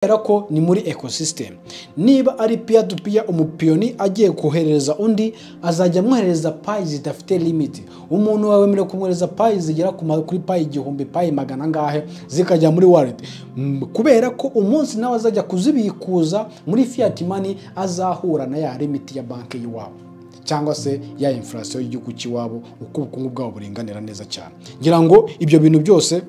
Kubera ko ni muri ecosystem, niba ari peer to peer, umupioneer agiye kohereza undi, azajya amwohereza Pi zidafite limit. Umuntu wawe wemerewe kumwohereza Pi zigera kuri Pi 1000, Pi magana angahe, zikajya muri wallet. Kubera ko umunsi nawe azajya kuzibikuza muri fiat money, azahura na ya limit ya banki y'iwabo cyangwa se ya inflation y'igihugu cy'iwabo, uko ubukungu bwabo buringanira neza cyane. Ngira ngo ibyo bintu byose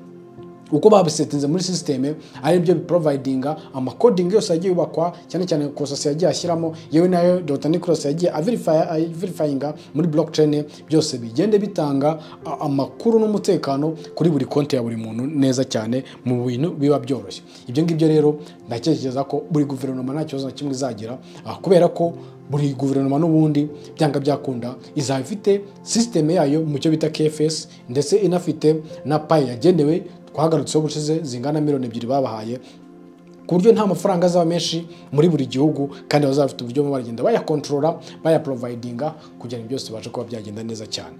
uko babisetinze muri système, ari byo biprovidinga amacoding yose yagiye yubakwa, cyane cyane kosasi yagiye ashyiramo, yewe nayo Dr Nicholas yagiye averifyinga muri blockchain, byose bigende bitanga amakuru n'umutekano kuri buri konti ya buri muntu neza cyane, mu bintu biba byoroshye. Ibyo ngibyo rero ndatekereza ko buri guverinoma nta kibazo na kimwe izagira, kubera ko buri guverinoma n'ubundi byanga byakunda izaba ifite système yayo mu cyo bita QFS, ndetse inafite na Pi yagenewe twagarutseho ubushize zingana 2 miliyoni babahaye, ku buryo nta mafaranga azaba menshi muri buri gihugu, kandi bazaba bafite uburyo baragenda bayakontorora, bayaprovidinga, kugira ngo byose bibashe kuba byagenda neza cyane.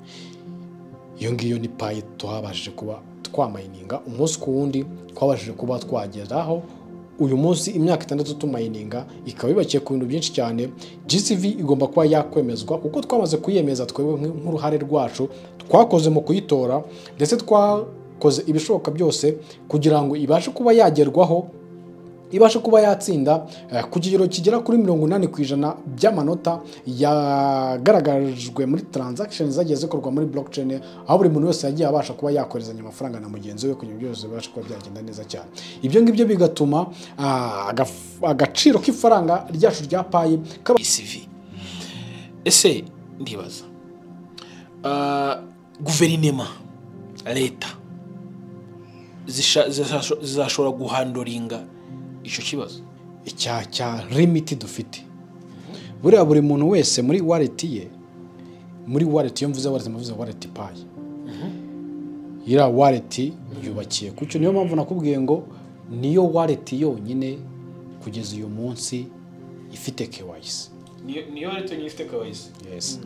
Iyo ngiyo ni Pi twabashije kuba twamayininga umunsi ku wundi, twabashije kuba twageraho uyu munsi, imyaka 6 tumayininga, ikaba yubakiye ku bintu byinshi cyane. GCV igomba kuba yakwemezwa kuko twamaze kuyemeza twebwe nk'uruhare rwacu twakoze mu kuyitora, ndetse twakoze ibishoboka byose kugira ngo ibashe kuba yagerwaho, ibashe kuba yatsinda ku kigero kigera kuri 80% by'amanota yagaragajwe muri transaction zagiye zikorwa muri blockchain, aho buri muntu wese yagiye abasha kuba yakoherezanya amafaranga na mugenzi we kugira ngo byose bibashe kuba byagenda neza cyane. Ibyo ngibyo bigatuma agaciro k'ifaranga ryacu rya Pi kaba GCV. Ese ndibaza, guverinema, leta zizashobora guhandlinga icyo kibazo? Icyaha cya limit dufite buriya, buri muntu wese muri wallet ye, muri wallet, iyo mvuze wallet mvuze wallet Pi, iriya wallet yubakiye kucyo. Niyo mpamvu nakubwiye ngo niyo wallet yonyine kugeza uyu munsi ifite KYC. Niyo leta yonyine ifite KYC. Yes.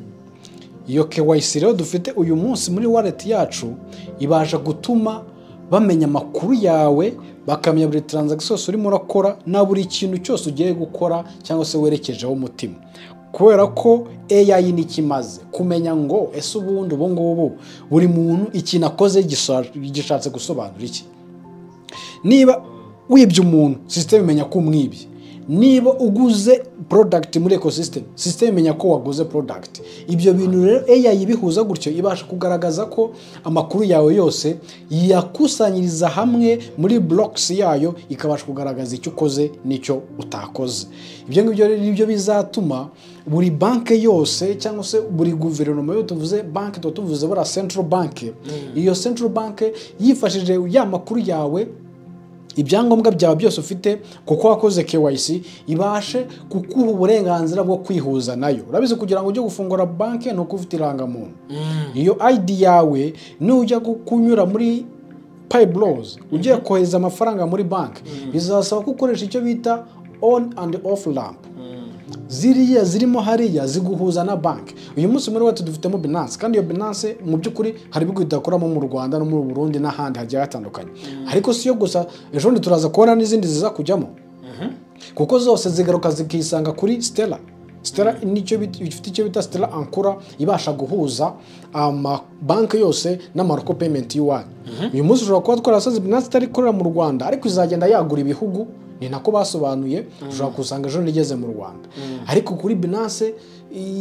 Iyo KYC rero dufite uyu munsi muri wallet yacu ibasha gutuma bamenya amakuru yawe, bakamenya buri transaction yose urimo urakora na buri kintu cyose ugiye gukora cyangwa se werekejeho umutima, kubera ko AI ntikimaze kumenya ngo ese ubundi ubu ngubu buri muntu ikintu akoze gishatse gusobanura iki. Niba wibye umuntu, system imenya ko umwibye. Niba uguze product muri ecosystem, system imenya ko waguze product. Ibyo bintu rero AI ibihuza gutyo, ibasha kugaragaza ko amakuru yawe yose yakusanyiriza hamwe muri blocks yayo, ikabasha kugaragaza icyo ukoze n'icyo utakoze. Ibyo ngibyo rero nibyo bizatuma buri banki yose cyangwa se buri guverinoma, iyo tuvuze banki tuba tuvuze buriya central bank, iyo central bank yifashishije ya makuru yawe, ibyangombwa byawe byose ufite kuko wakoze KYC, ibashe kuguha uburenganzira bwo kwihuza nayo. Urabizi, kugira ngo ujye gufungura banki ni uko ufite irangamuntu. Iyo ID yawe, nujya kunyura muri Pi Bros ugiye kohereza amafaranga muri banki, bizasaba ko ukoresha icyo bita on and off ramp. Ziriya zirimo hariya ziguhuza na banki. Uyu munsi muri wacu dufitemo Binance, kandi iyo Binance mu by'ukuri hari ibigo bidakoramo mu Rwanda no mu Burundi n'ahandi hagiye hatandukanye. Ariko si yo gusa, ejo bundi turaza kubona n'izindi ziza kujyamo, kuko zose zigaruka zikisanga kuri Stellar. Stellar nicyo ifite icyo bita Stellar Anchor, ibasha guhuza amabanki yose n'amalocal payment y'iwanyu. Uyu munsi ushobora kuba twarasaze Binance itari ikorera mu Rwanda, ariko izagenda yagura ibihugu, ni nako basobanuye. Ushobora gusanga ejo nigeze mu Rwanda. Ariko kuri Binance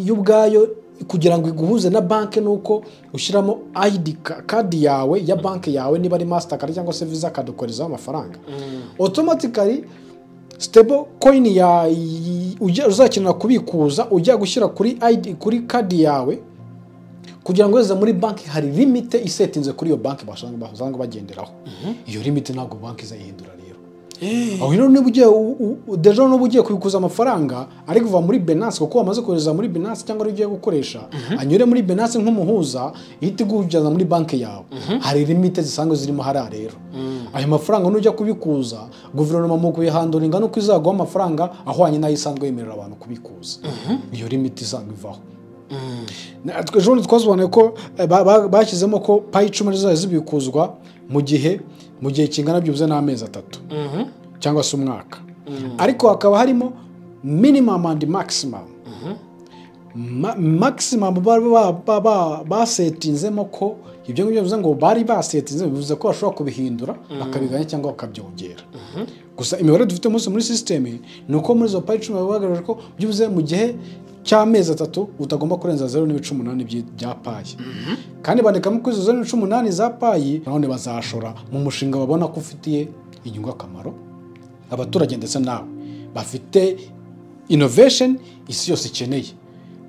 yo ubwayo, kugira ngo iguhuze na banki ni uko ushyiramo ID card yawe ya banki yawe, niba ari Mastercard cyangwa se Visa card, ukorezaho amafaranga, automatically stable coin ya uzakenera kubikuza ujya gushyira kuri ID, kuri card yawe, kugira ngo weze muri banki. Hari limit isetinze kuri iyo banki basanzwe bagenderaho. Iyo limit ntabwo banki izayihindura. Rero aho rero niba ugiye déjà niba ugiye kubikuza amafaranga ari kuva muri Binance, kuko wamaze kohereza muri Binance cyangwa ari ugiye gukoresha, anyure muri Binance nk'umuhuza, ihita igujyana muri banki yawe. Hari limit zisanzwe zirimo hariya. Rero ayo mafaranga nujya kubikuza, guverinoma mu kuyihandlinga nuko izaguha amafaranga ahwanye n'ayo isanzwe yemerera abantu kubikuza. Iyo limit isanzwe ivaho. Ejo bundi twasobanuye ko bashyizemo ko Pi 10 zizajya zibikuzwa mu gihe kingana byibuze n'amezi 3 cyangwa se umwaka. Ariko hakaba harimo minimum and maximum. Maximum basetinzemo ko ibyo ngibyo bivuze ngo bari basetinze, bivuze ko bashobora kubihindura bakabigabanya cyangwa bakabyongera. Gusa imibare dufite umunsi muri system ni uko muri izo Pi 10 bagaragaje ko byibuze mu gihe cy'amezi 3 utagomba kurenza 0.8 bya Pi. Kandi bandikamo ko izo 0.8 za Pi none bazashora mu mushinga babona ko ufitiye inyungu akamaro abaturage ndetse nawe bafite innovation isi yose ikeneye.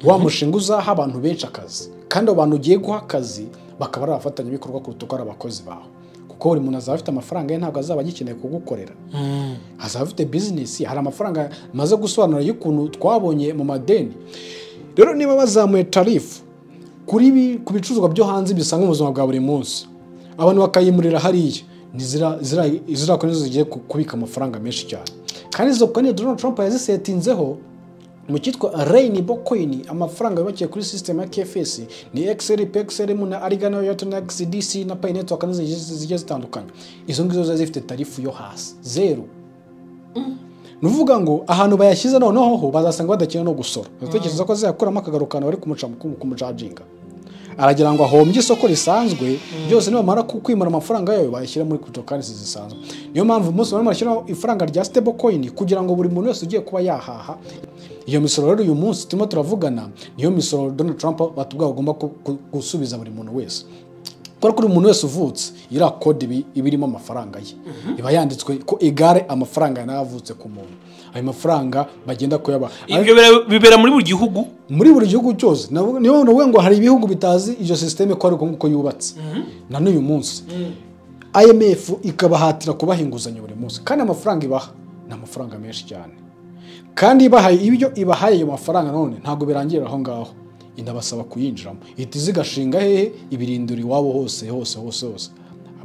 Wa mushinga uzaha abantu benshi akazi, kandi abantu ugiye guha akazi bakaba ari abafatanyabikorwa kuruta uko ari abakozi bawe, kuko buri muntu azaba afite amafaranga ye, ntabwo azaba agikeneye kugukorera, azaba afite business. Hari amafaranga maze gusobanura y'ukuntu twabonye mu madeni. Rero niba bazamuye tarifu kuri ku bicuruzwa byo hanze bisanga mu buzima bwa buri munsi, abantu bakayimurira hariya, ni zira konti zigiye kubika amafaranga menshi cyane. Kandi izo konti Donald Trump yazisetinzeho mu cyitwa Rainbow Coin, amafaranga yubakiye kuri system ya QFS ni XRP, XLM na Arigano na XDC na Pi Network n'izindi zigiye zitandukanye. Izo ngizo ziba zifite tarifu yo hasi 0. Nuvuga ngo ahantu bayashyize noneho ho bazasanga badakeneye no gusora. Batekereza ko azayakuramo akagarukana bari kumuca kumucajinga. Aragira ngo ahombye isoko risanzwe byose, nibamara kwimura amafaranga yayo bayashyira muri cryptocurrency zisanzwe. Niyo mpamvu umunsi barimo barashyiraho ifaranga rya stable coin kugira ngo buri muntu wese ugiye kuba yahaha. Iyo misoro rero uyu munsi turimo turavugana niyo misoro Donald Trump batubwira agomba gusubiza buri muntu wese. Kuko kuri umuntu wese uvutse iriya code iba irimo amafaranga ye, iba yanditswe ko igare amafaranga yanavutse ku muntu. Ayo mafaranga bagenda kuyaba. Ibyo bibera muri buri gihugu, muri buri gihugu cyose. Niyo navuga ngo hari ibihugu bitazi iyo system ko ari uko yubatse. Na n'uyu munsi IMF ikabahatira kubaha inguzanyo buri munsi, kandi amafaranga ibaha ni amafaranga menshi cyane. Kandi ibahaye ibyo ibahaye ayo mafaranga none ntabwo birangirira aho ngaho, inabasaba kuyinjiramo. Ihita izigashinga hehe ibirindura iwabo hose hose hose hose,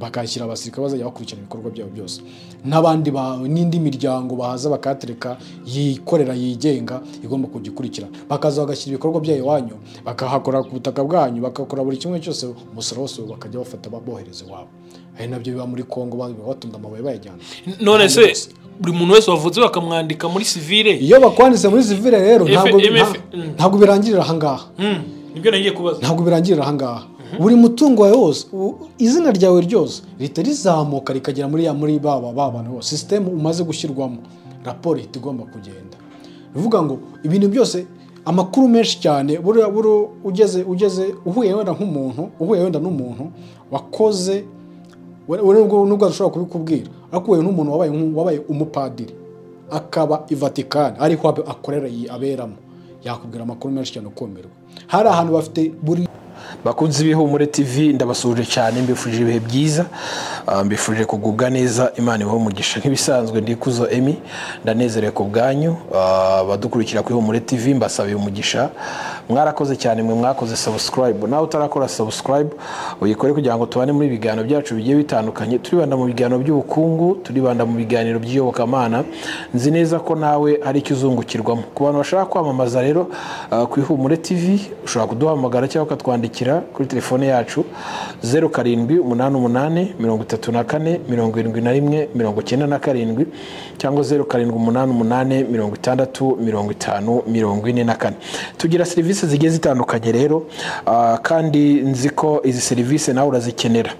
bakashyira abasirikare bazajya bakurikirana ibikorwa byabo byose, n'abandi n'indi miryango bahaza bakatereka yikorera yigenga igomba kugikurikirana, bakaza bagashyira ibikorwa byayo iwanyu, bakahakora ku butaka bwanyu, bakakora buri kimwe cyose, umusoro wose bakajya bafata bohereza iwabo. Ari nabyo biba muri Kongo, batunda amabuye bayajyana. None se buri muntu wese wavutse bakamwandika muri civile? Iyo bakwanditse muri civile rero ntabwo birangirira aha ngaha. Nibyo nagiye kubaza. Ntabwo birangirira aha ngaha. Buri mutungo wawe wose, izina ryawe ryose rihita rizamuka rikagera muri baba bantu bose. System umaze gushyirwamo, raporo ihita igomba kugenda. Bivuga ngo ibintu byose, amakuru menshi cyane, buri ugeze uhuye wenda nk'umuntu, uhuye wenda n'umuntu wakoze, nubwo adashobora kubikubwira, ariko uhuye n'umuntu wabaye umupadiri akaba i Vatican ariho akorera aberamo, yakubwira amakuru menshi cyane ukomerwa. Hari ahantu bafite buri. Bakunzi b'Ihumure TV, ndabasuje cyane, mbifurije ibihe byiza, mbifurije kugubwa neza, Imana ibahe umugisha. Nk'ibisanzwe ndikuzo Emmy, ndanezerewe ku bwanyu abadukurikira ku Ihumure TV, mbasabiye umugisha. Mwarakoze cyane mwe mwakoze subscribe. Nawe utarakora subscribe uyikore kugira ngo tubane muri ibiganiro byacu bigiye bitandukanye. Turibanda mu biganiro by'ubukungu, turibanda mu biganiro by'iyobokamana. Nzi neza ko nawe hari icyo uzungukirwamo. Ku bantu bashaka kwamamaza rero ku Ihumure TV, ushobora kuduhamagara cyangwa ukatwandikira kuri telefone yacu 0788 34 71 97 cyangwa 0788 60 50 44. Tugira serivisi zigiye zitandukanye rero, kandi nzi ko izi serivisi nawe urazikenera.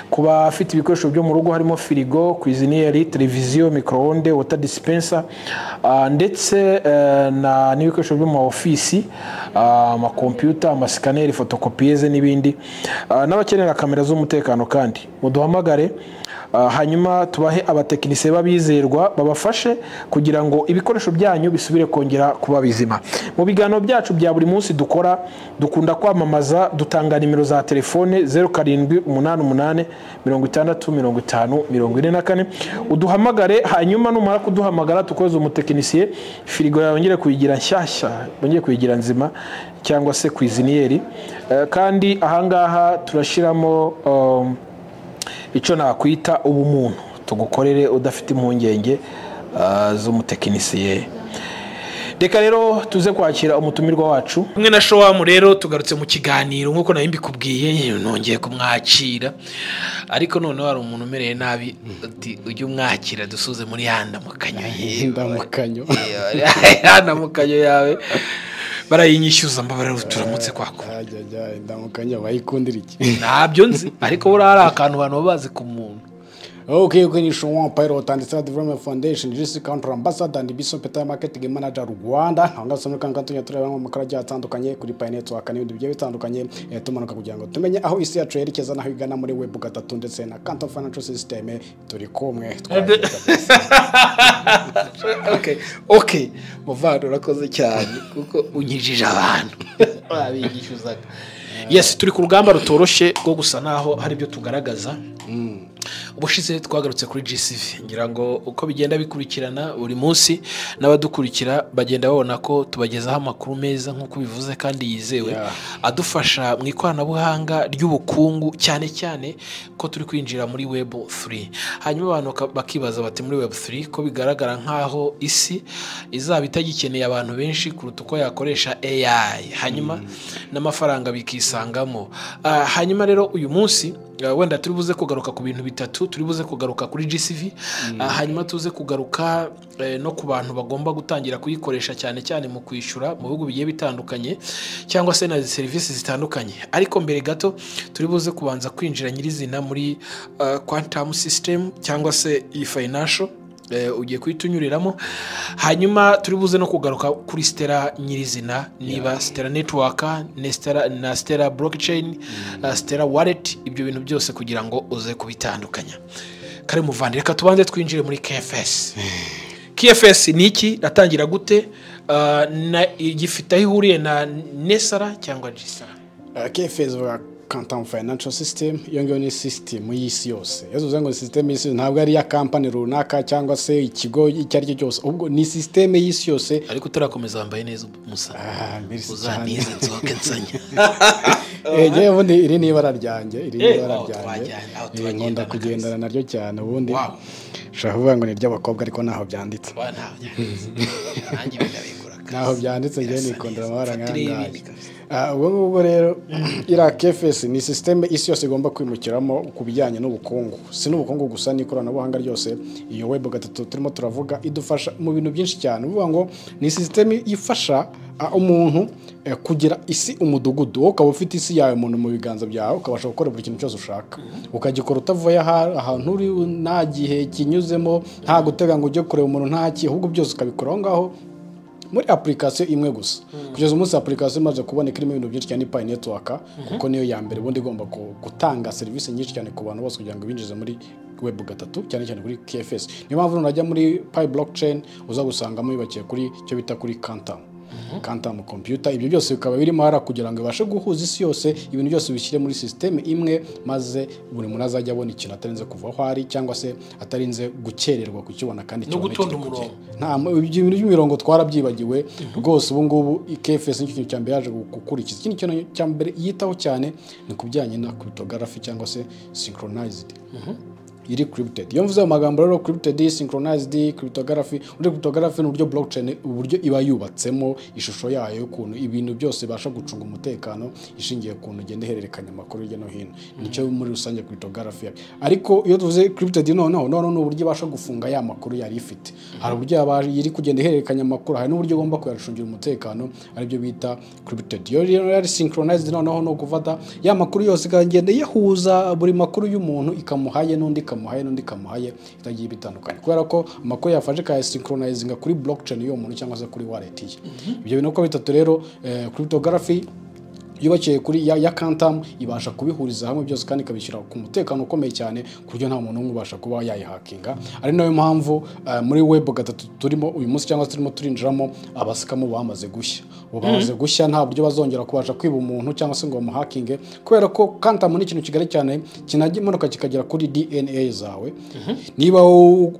Kuba afite ibikoresho byo mu rugo harimo firigo, cuisinière, televiziyo, micro-onde, water dispenser, ndetse n'ibikoresho byo mu ofisi, ama computer, ama scanner, photocopieuse n'ibindi, n'abakenera kamera z'umutekano kandi muduhamagare, hanyuma tubahe abatekinisiye babizerwa babafashe kugira ngo ibikoresho byanyu bisubire kongera kuba bizima. Mu biganiro byacu bya buri munsi dukora, dukunda kwamamaza, dutanga nimero za telefone 0788 60 50 44. Uduhamagare, hanyuma numara kuduhamagara tukoze umutekinisiye firigo yawe ngire kuyigira nshyashya, bongeye kuyigira nzima cyangwa se cuisinière. Kandi ahangaha turashiramo icyo nakwita ubumuntu, tugukorere udafite impungenge z'umutekinisiye. Reka rero tuze kwakira umutumirwa wacu. Kumwe na Showamu rero tugarutse mu kiganiro nk'uko nari mbikubwiye, nongeye kumwakira, ariko noneho hari umuntu umereye nabi ati ujye umwakira dusuze muri ya ndamukanyo ye. Indamukanyo. Ya ndamukanyo yawe barayinyishyuza, mbabara turamutse kwako. Ajya ajya, indamukanyo bayikundira iki? Ntabyo nzi, ariko buriya hari akantu abantu baba bazi ku muntu. Okay, ni Showan Pilot and Stella Development Foundation, GC Country Ambassador and Bison Peter Marketing Manager Rwanda. Aho ngaho usanga kandi tunyura tureba mu makuru agiye atandukanye kuri Pi Network n'ibindi bigiye bitandukanye, tumanuka kugira ngo tumenye aho isi yacu yerekeza n'aho igana muri web gatatu ndetse na Quantum Financial System. Turi kumwe, twagiye kabisa. Okay, muvandi urakoze cyane kuko unyijije abantu babigishyuzaga. Yes, turi ku rugamba rutoroshye rwo gusa naho hari ibyo tugaragaza. Ubushize twagarutse kuri GCV, ngira ngo uko bigenda bikurikirana buri munsi n'abadukurikira bagenda babona ko tubagezaho amakuru meza nk'uko bivuze kandi yizewe, adufasha mu ikoranabuhanga ry'ubukungu, cyane cyane ko turi kwinjira muri web 3. Hanyuma abantu bakibaza bati muri web 3 ko bigaragara nk'aho isi izaba itagikeneye abantu benshi kuruta uko yakoresha AI, hanyuma n'amafaranga bikisangamo. Hanyuma rero uyu munsi wenda turi buze kugaruka ku bintu bitatu. Turi buze kugaruka kuri GCV, hanyuma tuze kugaruka no ku bantu bagomba gutangira kuyikoresha cyane cyane mu kwishyura mu bihugu bigiye bitandukanye cyangwa se na serivisi zitandukanye. Ariko mbere gato turi buze kubanza kwinjira nyirizina muri quantum system cyangwa se iyi financial, ugiye kuhita, hanyuma turi buze no kugaruka kuri Stellar nyirizina, niba Stellar Network na Stellar, na Stellar blockchain, Stellar wallet, ibyo bintu byose kugira ngo uze kubitandukanya. Kare muvandi, reka tubanze twinjire muri QFS. QFS ni iki? Ratangira gute? Na gifite aho ihuriye na Nesara cyangwa Gisara? QFS vuga Quantum Financial System. Iyo ngiyo ni system y'isi yose. Iyo tuvuze ngo system y'isi, ntabwo ari iya company runaka cyangwa se ikigo icyo ari cyo cyose, ubwo ni system y'isi yose. Ariko utarakomeza, wambaye neza musa. Ah, merci cyane. Uzantize nsohoke nsanya. Njyewe ubundi iri ni ibara ryanjye, iri ni ibara aho ryanjye. Twajyana, aho Nkunda turagendana. Kugendana naryo cyane ubundi. Ushobora kuvuga ngo ni iry'abakobwa, ariko ntaho byanditse. Wa, ntaho byanditse, nanjye ibi ndabigura. Ntaho byanditse, njyewe Birasa nikundira neza. amabara Mfatire nk'aya. ibindi kabisa. Ubwo ngubwo rero iriya QFS ni système isi yose igomba kwimukiramo ku bijyanye n'ubukungu, si n'ubukungu gusa, n'ikoranabuhanga ryose. Iyo web gatatu turimo turavuga idufasha mu bintu byinshi cyane. Uvuga ngo ni système ifasha umuntu kugira isi umudugudu, wowe ukaba ufite isi yawe umuntu mu biganza byawe, ukabasha gukora buri kintu cyose ushaka, ukagikora utavuye ahantu uri, nta gihe kinyuzemo, nta gutega ngo ujye kureba umuntu, nta ki, ahubwo byose ukabikora aho ngaho muri application imwe gusa. Kugeza umunsi application imaze kuboneka irimo ibintu byinshi cyane ni Pi Network, kuko niyo ya mbere ubundi igomba gutanga serivisi nyinshi cyane ku bantu bose kugira ngo binjize muri web gatatu, cyane cyane kuri QFS. Niyo mpamvu nunajya muri Pi blockchain uza gusangamo yubakiye kuri icyo bita kuri quantum computer. Ibyo byose bikaba birimo hara kugira ngo ibashe guhuza isi yose, ibintu byose bishyire muri system imwe, maze buri muntu azajya abona ikintu atarinze kuva aho ari cyangwa se atarinze gukererwa kukibona kandi No kibonekere gutonda ku gihe. umurongo. Nta ibyo bintu by'imirongo twarabyibagiwe rwose. Ubu ngubu QFS nicyo kintu cya mbere yaje gukurikiza. Ikindi kintu cya mbere yitaho cyane ni ku bijyanye na cryptography cyangwa se synchronized iri crypted. Iyo mvuze ayo magambo rero, crypted, synchronized, cryptography, uburyo cryptography ni uburyo blockchain uburyo iba yubatsemo, ishusho yayo y'ukuntu ibintu byose ibasha gucunga umutekano ishingiye ku kuntu igenda ihererekanya amakuru hirya no hino, nicyo muri rusange cryptography. Ariko iyo tuvuze crypted, noneho ni uburyo ibasha gufunga ya makuru yari ifite. Hari uburyo yaba iri kugenda ihererekanya amakuru, hari n'uburyo igomba kuyacungira umutekano, aribyo bita crypted. Iyo rero yari synchronized, noneho ni ukufata ya makuru yose ikagenda iyahuza, buri makuru y'umuntu ikamuhaye n'undi, ikamuhaye n'undi, ikamuhaye, itagiye bitandukanye, kubera ko amakuru yafashe ikayasynchronizinga kuri blockchain y'uwo muntu cyangwa se kuri wallet ye. Ibyo bintu uko bitatu rero, cryptography yubakiye kuri ya quantum ibasha kubihuriza hamwe byose kandi ikabishyira ku mutekano ukomeye cyane, ku buryo nta muntu n'umwe ubasha kuba yayihakinga. Ari nayo mpamvu muri web gatatu turimo uyu munsi cyangwa se turimo turinjiramo, abascammer bamaze gushya. Ubu bamaze gushya, nta buryo bazongera kubasha kwiba umuntu cyangwa se ngo bamuhakinge, kubera ko quantum ni ikintu kigari cyane kinagimanuka kikagera kuri DNA zawe. Niba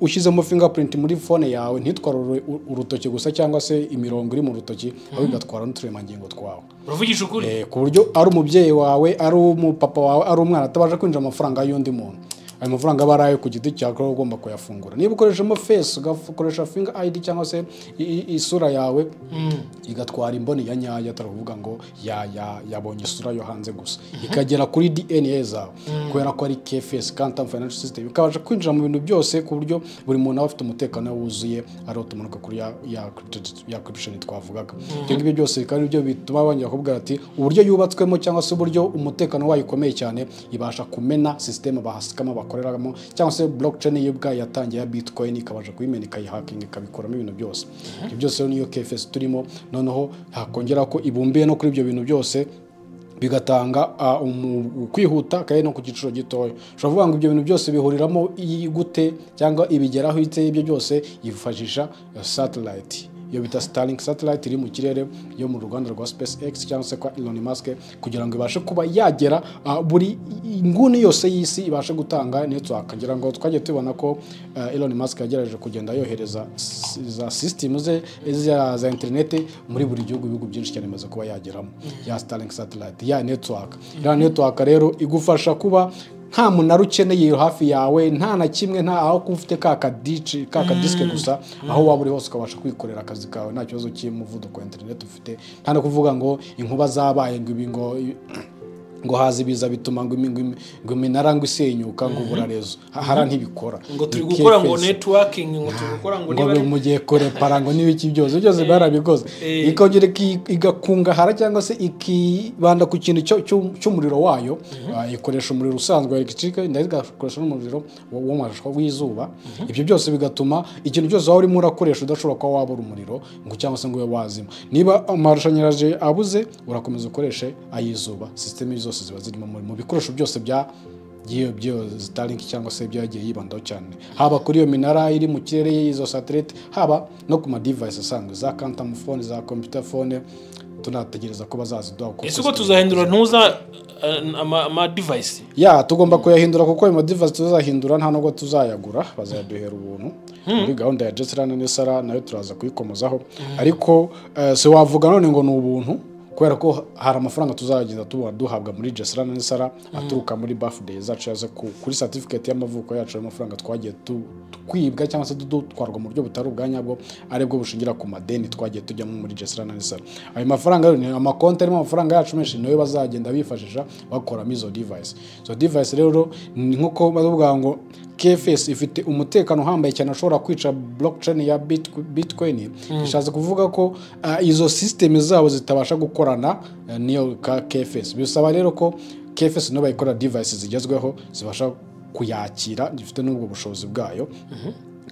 ushyizemo fingerprint muri phone yawe, ntitware urutoki gusa cyangwa se imirongo iri mu rutoki, ahubwo igatwara n'uturemangingo twawe. Uravugisha ukuri? Ku buryo ari umubyeyi wawe, ari umupapa wawe, ari umwana, atabasha kwinjira amafaranga y'undi muntu. Ayo mafaranga aba ari ayo ku giti cyawe, kuba ugomba kuyafungura. Niba ukoreshamo face, ugakoresha finger ID cyangwa se isura yawe, igatwara imboni ya nyayo, atari ukuvuga ngo yabonye isura yo hanze gusa, ikagera kuri DNA zawe, kubera ko ari QFS, Quantum Financial System, ikabasha kwinjira mu bintu byose ku buryo buri muntu aba afite umutekano wuzuye, ariho tumanuka kuri ya encryption twavugaga. Ibyo ngibyo byose bikaba ari byo bituma bongera kuvuga ati uburyo yubatswemo cyangwa se uburyo umutekano wayo ukomeye cyane, ibasha kumena system bahasikamo bakoreramo, cyangwa se blockchain yo ubwayo yatangiye ya Bitcoin, ikabasha kuyimena, ikayihakinga, ikabikoramo ibintu byose. Ibyo byose rero niyo QFS turimo. Noneho hakongera ko ibumbiye no kuri ibyo bintu byose, bigatanga kwihuta kandi no ku giciro gitoya. Ushobora kuvuga ngo ibyo bintu byose bihuriramo gute cyangwa ibigeraho ite? Ibyo byose yifashisha satellite, iyo bita Starlink satellite iri mu kirere, yo mu ruganda rwa SpaceX cyangwa se kwa Elon Musk, kugira ngo ibashe kuba yagera buri nguni yose y'isi, ibashe gutanga network. Ngira ngo twagiye tubona ko Elon Musk yagerageje kugenda yohereza za system ze za internet muri buri gihugu, ibihugu byinshi cyane bimaze kuba yageramo ya Starlink satellite, ya network. Ya network rero igufasha kuba nta munara ukeneye hafi yawe, nta na kimwe, nta aho kuba ufite ka kadici, ka kadisike gusa, aho waba uri hose ukabasha kwikorera akazi kawe, nta kibazo cy'umuvuduko wa internet ufite, nta no kuvuga ngo inkuba zabaye, ngo ibi, ngo haza ibiza bituma ngo iminara ngo isenyuka, ngo ubura réseau hara, ntibikora. Ngo turi Ni gukora ngo QFS. networking, ngo turi gukora ngo ngo niba ari mu gihe kurepara ngo n'ibiki byose byose barabikoze, ikongera igakungahara cyangwa se ikibanda ku kintu cy'umuriro wayo. Ikoresha umuriro usanzwe wa electric, ndetse igakoresha n'umuriro w'izuba. Ibyo byose bigatuma ikintu cyose waba urimo urakoresha udashobora kuba wabura umuriro ngo cyangwa se ngo ube wazima. Niba amashanyarazi abuze, urakomeza ukoreshe ay'izuba. System zose ziba zirimo mu bikoresho byose bya by'iyo Starlink cyangwa se ibyo yagiye yibandaho cyane, haba kuri iyo minara iri mu kirere y'izo satellite, haba no ku ma device asanzwe, za quantum phone, za computer phone, tunategereza ko bazaziduha kuko Ese ubwo tuzahindura ntuza ama device? Ya, tugomba kuyahindura, kuko ayo ma device tuzahindura nta nubwo tuzayagura, bazayaduhera ubuntu muri gahunda ya Jesra na Nesara, nayo turaza kuyikomozaho. Ariko si wavuga none ngo ni ubuntu, kubera ko hari amafaranga tuzagenda tubona duhabwa muri Jesra na Nesara aturuka muri birthday zacu, yaza kuri certificate y'amavuko yacu. Ayo mafaranga twagiye twibwa cyangwa se dutwarwa mu buryo butari ubwa nyabwo, aribwo bushingira ku madeni twagiye tujyamo muri Jesra na Nesara. Ayo mafaranga rero ni amakonti arimo amafaranga yacu menshi, niyo bazagenda bifashisha bakoramo izo device. Izo device rero ni nkuko bavuga ngo QFS ifite umutekano uhambaye cyane ushobora kwica blockchain ya Bitcoin. Bishatse kuvuga ko izo system zabo zitabasha gukorana niyo ka QFS. Bisaba rero ko QFS niyo bayikora devices zigezweho zibasha kuyakira, gifite n'ubwo bushobozi bwayo,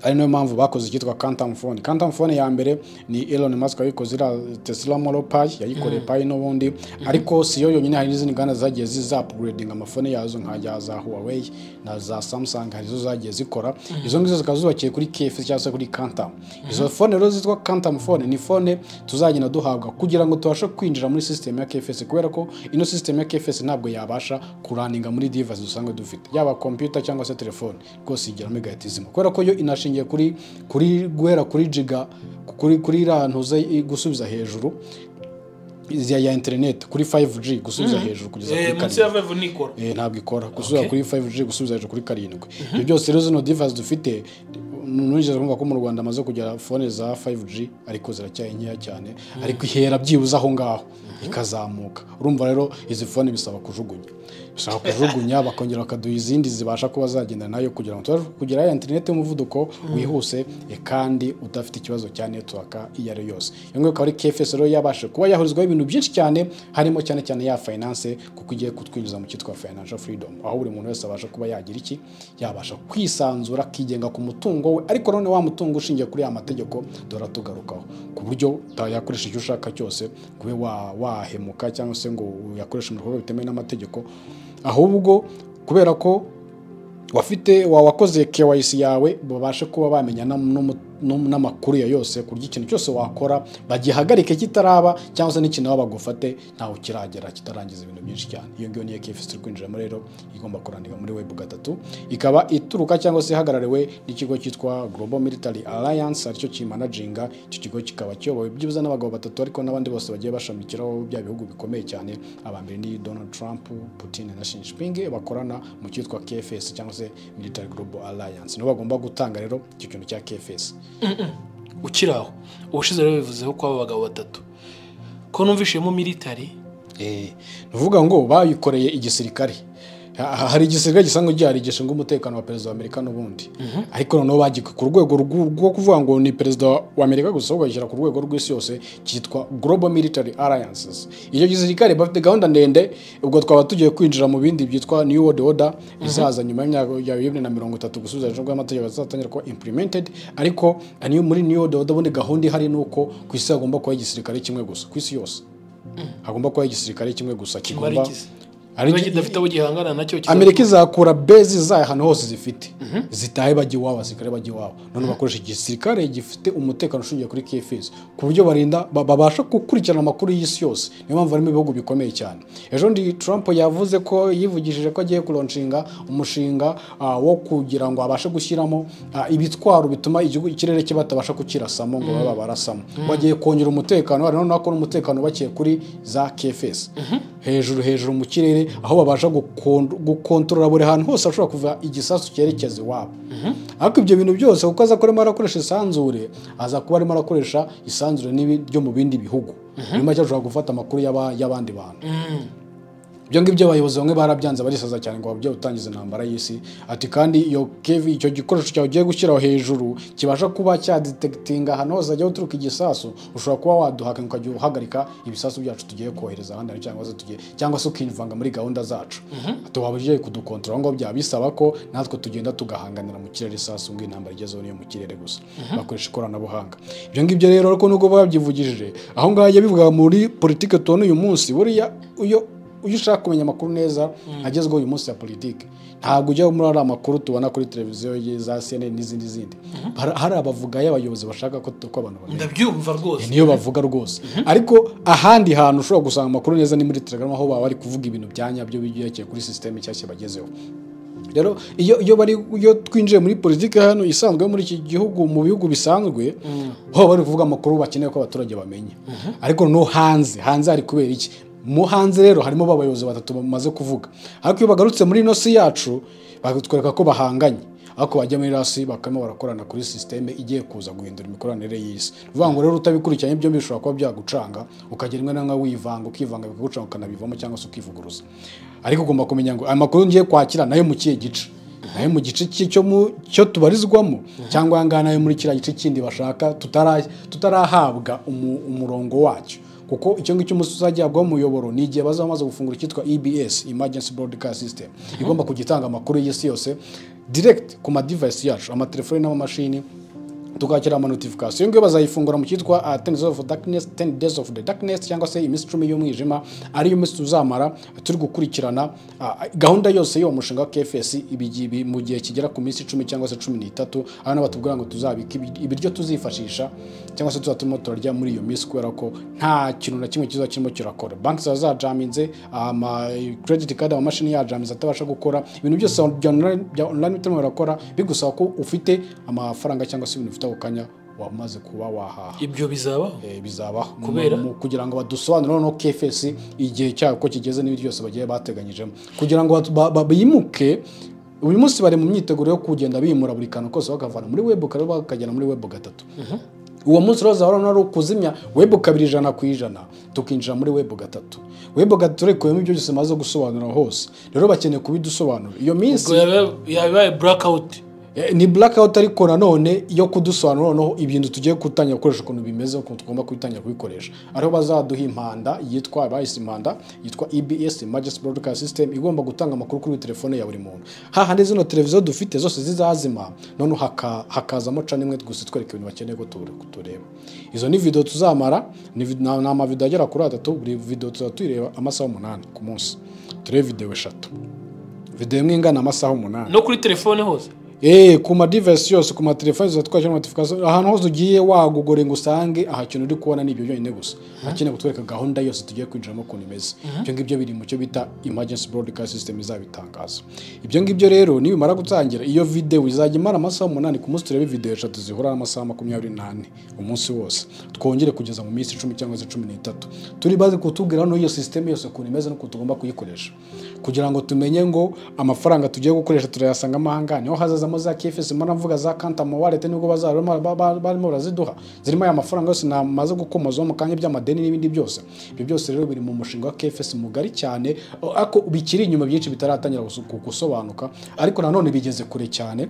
ari nayo mpamvu bakoze icyitwa quantum phone. Quantum phone ya mbere ni Elon Musk wayikoze, iriya Tesla Model Pi yayikoreye Pi n'ubundi, ariko si yo yonyine, hari n'izindi nganda zagiye ziza upgrading amafone yazo, nka za Huawei na za Samsung, hari izo zagiye zikora. Izo ngizo zikaba zubakiye kuri QFS cyangwa se kuri quantum. Izo phone rero zitwa quantum phone ni phone tuzagenda duhabwa kugira ngo tubashe kwinjira muri system ya QFS, kubera ko ino system ya QFS ntabwo yabasha kuraninga muri device dusanzwe dufite, yaba computer cyangwa se telefone, rwose igeramo igahita izima, kubera ko yo inashingiye kuri guhera kuri giga kuri iriya ntuze gusubiza hejuru ya internet kuri 5G gusubiza hejuru kugeza kuri Munsi ya 7. 5 nikora? Ntabwo ikora gusubiza kuri 5G gusubiza hejuru kuri 7. Ibyo byose rero, zino device dufite, nugeze kumva ko mu Rwanda amaze kugera phone za 5G, ariko ziracyari nkeya cyane, ariko ihera byibuze aho ngaho ikazamuka. Urumva rero izi phone bisaba kujugunya, bakongera bakaduha izindi zibasha kuba zagenda nayo, kugira ngo tubashe kugira ya internet y'umuvuduko wihuse, kandi udafite ikibazo cya network iyo ari yo yose. Iyo ngiyo ikaba ari QFS rero yabasha kuba yahurizwaho ibintu byinshi cyane, harimo cyane cyane ya finance, kuko igiye kutwinjiza mu cyitwa financial freedom, aho buri muntu wese abasha kuba yagira iki, yabasha kwisanzura, akigenga ku mutungo we, ariko none wa mutungo ushingiye kuri ya mategeko dore tugarukaho, ku buryo utayakoresha icyo ushaka cyose ngo ube wahemuka cyangwa se ngo uyakoreshe mu bikorwa bitemewe n'amategeko, ahubwo kubera ko wafite wakoze KYC yawe, babashe kuba bamenya n'amakuru ya yose, ku buryo ikintu cyose wakora bagihagarike kitaraba, cyangwa se n'ikintu baba bagufate ntaho kiragera kitarangiza ibintu byinshi cyane. Iyo ngiyo niyo QFS turi kwinjiramo rero, igomba kurandika muri web 3, ikaba ituruka cyangwa se ihagarariwe n'ikigo cyitwa Global Military Alliance, aricyo kimanaginga icyo kigo, kikaba kiyobowe byibuze n'abagabo batatu, ariko n'abandi bose bagiye bashamikiraho bya bihugu bikomeye cyane. Aba mbere ni Donald Trump, Putin na Xi Jinping, bakorana mu cyitwa QFS cyangwa se Military Global Alliance. Nibo bagomba gutanga rero icyo kintu cya QFS. Ukiri aho, ubushize rero bivuzeho ko abo bagabo batatu ko numvishemo military, Ni ukuvuga ngo bayikoreye igisirikare. Hari igisirikare gisanzwe gihari gishinzwe umutekano wa perezida wa Amerika n'ubundi, ariko noneho bagika ku rwego rwo kuvuga ngo ni perezida wa Amerika gusa, ahubwo bagishyira ku rwego rw'isi yose, cyitwa Global Military Alliances. Icyo gisirikare bafite gahunda ndende, ubwo twaba tugiye kwinjira mu bindi byitwa New World Order izaza nyuma y'imyaka ya 2030, gusubiza ejo bw'amategeko azatangira kuba implemented. Ariko niyo muri New World Order, ubundi gahunda ihari ni uko ku isi hagomba kuba igisirikare kimwe gusa, ku isi yose hagomba kuba igisirikare kimwe gusa kimara kigomba ikize Ari niba kidafite abo gihangana nacyo Amerika izakura base zayo ahantu hose zifite, zitahe bajya iwabo, abasirikare bajya iwabo, none bakoresha igisirikare gifite umutekano ushingiye kuri QFS, ku buryo barinda babasha gukurikirana amakuru y'isi yose. Niyo mpamvu harimo ibihugu bikomeye cyane. Ejo ndi Trump yavuze ko yivugishije ko agiye kulaunchinga umushinga wo kugira ngo abashe gushyiramo ibitwaro bituma igihugu ikirere cye batabasha kukirasamo ngo babe barasamo. Bagiye kongera umutekano, hari noneho ko n'umutekano bakiye kuri za QFS hejuru hejuru mu kirere, aho babasha gukontorora buri hantu hose hashobora kuva igisasu cyerekeza iwabo. Ariko ibyo bintu byose, kuko aza kuba arimo arakoresha isanzure, aza kuba arimo arakoresha isanzure ryo mu bindi bihugu, muri make ashobora gufata amakuru y'abandi bantu. Ibyo ngibyo abayobozi bamwe barabyanze, barisaza cyane ngo bajye gutangiza intambara y'isi. Ati kandi iyo kevi, icyo gikoresho cyawe ugiye gushyiraho hejuru kibasha kuba cyadetectinga ahantu hose hajya guturuka igisasu, ushobora kuba waduhaka ukajya uhagarika ibisasu byacu tugiye kohereza ahandi hantu, cyangwa se tugiye, cyangwa se ukivanga muri gahunda zacu. Ati waba ugiye kudukontorora, ngo byaba bisaba ko natwe tugenda tugahanganira mu kirere isasu, ngo intambara igezeho niyo mu kirere gusa, bakoresha ikoranabuhanga. Ibyo ngibyo rero, ariko nubwo babyivugishije aho ngaho, yabivuga muri politike tubona uyu munsi. Buriya iyo ushaka kumenya amakuru neza agezweho uyu munsi ya politike, ntabwo ujya muri ariya makuru tubona kuri televiziyo za CNN n'izindi zindi. Hari abavuga y'abayobozi bashaka ko abantu bamenya. Ndabyumva rwose. Niyo bavuga rwose, ariko ahandi hantu ushobora gusanga amakuru neza ni muri Telegram, aho baba bari kuvuga ibintu bya nyabyo byerekeye kuri sisiteme nshyashya bagezeho. Rero iyo bari, iyo twinjiye muri politiki hano isanzwe muri iki gihugu, mu bihugu bisanzwe ho bari kuvuga amakuru bakeneye ko abaturage bamenya. Ariko no hanze hari kubera iki? Mu hanze rero harimo abayobozi batatu bamaze kuvuga, ariko iyo bagarutse muri ino si yacu bakatwereka ko bahanganye, ariko bajya muri rasi bakaba barakorana kuri sisiteme igiye kuza guhindura imikoranire y'isi. Ni ukuvuga ngo rero utabikurikiranye byombi bishobora kuba byagucanga, ukagera rimwe na rimwe wivanga, ukivanga bikagucanga, ukanabivamo cyangwa se ukivuguruza. Ariko ugomba kumenya ngo aya makuru ngiye kwakira nayo mu kihe gice, nayo mu gice cyo tubarizwamo, cyangwa aya ngaya nayo muri kiriya gice kindi bashaka tutarahabwa umurongo wacyo. Kuko icyo ngicyo umunsi uzagihabwaho umuyoboro ni igihe bazaba bamaze gufungura icyitwa EBS, Emergency Broadcast System, igomba kujya itanga amakuru y'isi yose direct ku ma device yacu, amatelefoni n'amamashini, tukakira ama notification. Iyo ngiyo bazayifungura mu cyitwa 10 days of darkness, 10 days of the darkness, cyangwa se iminsi 10 y'umwijima, ariyo minsi tuzamara turi gukurikirana gahunda yose y'uwo mushinga wa QFS ibigibi mu gihe kigera ku minsi 10 cyangwa se 13. Aho batubwira ngo tuzabika ibiryo tuzifashisha cyangwa se tuzatuma turarya muri iyo minsi, kubera ko nta kintu na kimwe kizaba kirimo kirakora. Banki zaba zajaminze, ama credit card, amamashini yajaminze atabasha gukora, ibintu byose bya online bitarimo birakora, bigusaba ko ufite amafaranga cyangwa se ibintu ufite ako kanya wamaze kuba wahaha. Ibyo bizabaho? Bizabaho. Kubera? Kugira ngo badusobanurire noneho QFS igihe cyayo ko kigeze n'ibindi byose bagiye bateganyijemo kugira ngo bimuke. Uyu munsi bari mu myiteguro yo kugenda bimura buri kantu kose, bakavana muri web 2 bakagera muri web 3. Uwo munsi rero uzahora ari ukuzimya web 2 100%, tukinjira muri web 3. Web 3 ikubiyemo ibyo byose maze gusobanura hose. Rero bakeneye kubidusobanura iyo minsi. Ubwo yabaye blackout. Ni blackout, ariko nanone yo kudusobanura noneho ibintu tugiye gutangira gukoresha ukuntu bimeze, ukuntu tugomba kubitangira kubikoresha. Ariho bazaduha impanda yitwa, bahise impanda yitwa EBS, Emergency Broadcast System, igomba gutanga amakuru kuri telefone ya buri muntu. Hahandi zino televiziyo dufite zose zizazima, noneho hakazamo channel imwe gusa itwereka ibintu bakeneye ko tureba. Izo ni video tuzamara, ni amavideo agera kuri 3, buri video tuzaba tuyireba amasaha 8 ku munsi. Turebe video 3. Video imwe ingana amasaha 8. No kuri telefone hose? Ku ma device yose, ku ma telefone zose twashyira notification ahantu hose ugiye wagugore ngo usange aha kintu uri kubona ni ibyo byonyine gusa. Akeneye kutwereka gahunda yose tugiye kwinjiramo ukuntu imeze. Ibyo ngibyo biri mu cyo bita emergency broadcast system izabitangaza. Ibyo ngibyo rero nibimara gutangira, iyo video izajya imara amasaha 8 ku munsi, turebe video 3 zihora amasaha 24 umunsi wose, twongere kugeza mu minsi 10 cyangwa se 13 turi bazi kutubwira no iyo system yose ukuntu imeze n'ukuntu tugomba kuyikoresha, kugira ngo tumenye ngo amafaranga tugiye gukoresha turayasanga amahanga. Niho hazazamo za QFS mvuga za Quantum Wallet, nibwo bazarimo barimo baraziduha zirimo aya mafaranga yose namaze gukomozaho mu kanya by'amadeni n'ibindi byose. Ibyo byose rero biri mu mushinga wa QFS mugari cyane, ariko bikiri inyuma byinshi bitaratangira gusobanuka, ariko nanone bigeze kure cyane.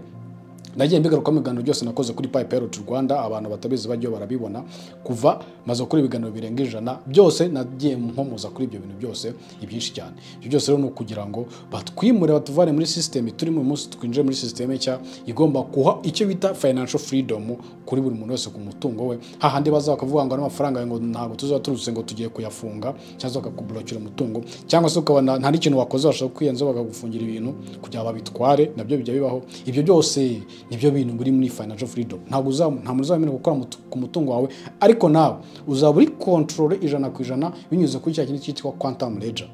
Nagiye mbigaruka mu biganiro byose nakoze kuri Pi Pilot Rwanda, abantu batabizi bajyo barabibona, kuva maze gukora ibiganiro birenga 100 byose nagiye nkomoza kuri ibyo bintu byose ibyinshi cyane. Ibyo byose rero ni ukugira ngo batwimure batuvane muri system turi mu munsi, twinjire muri system nshya igomba kuha icyo bita financial freedom kuri buri muntu wese ku mutungo we. Hahandi baza bakavuga ngo amafaranga ngo ntabwo tuzaturutse ngo tugiye kuyafunga, cyangwa bakakublokira umutungo, cyangwa se ukabona nta n'ikintu wakoze bashaka kwiyenza bakagufungira ibintu kugira babitware, nabyo bijya bibaho. Ibyo byose nibyo bintu biri muri financial freedom. Ntabwo nta muntu uzamenya gukora ku mutungo wawe, ariko nawe uzaba uri control 100% binyuze kuri cya kintu cyitwa quantum ledger,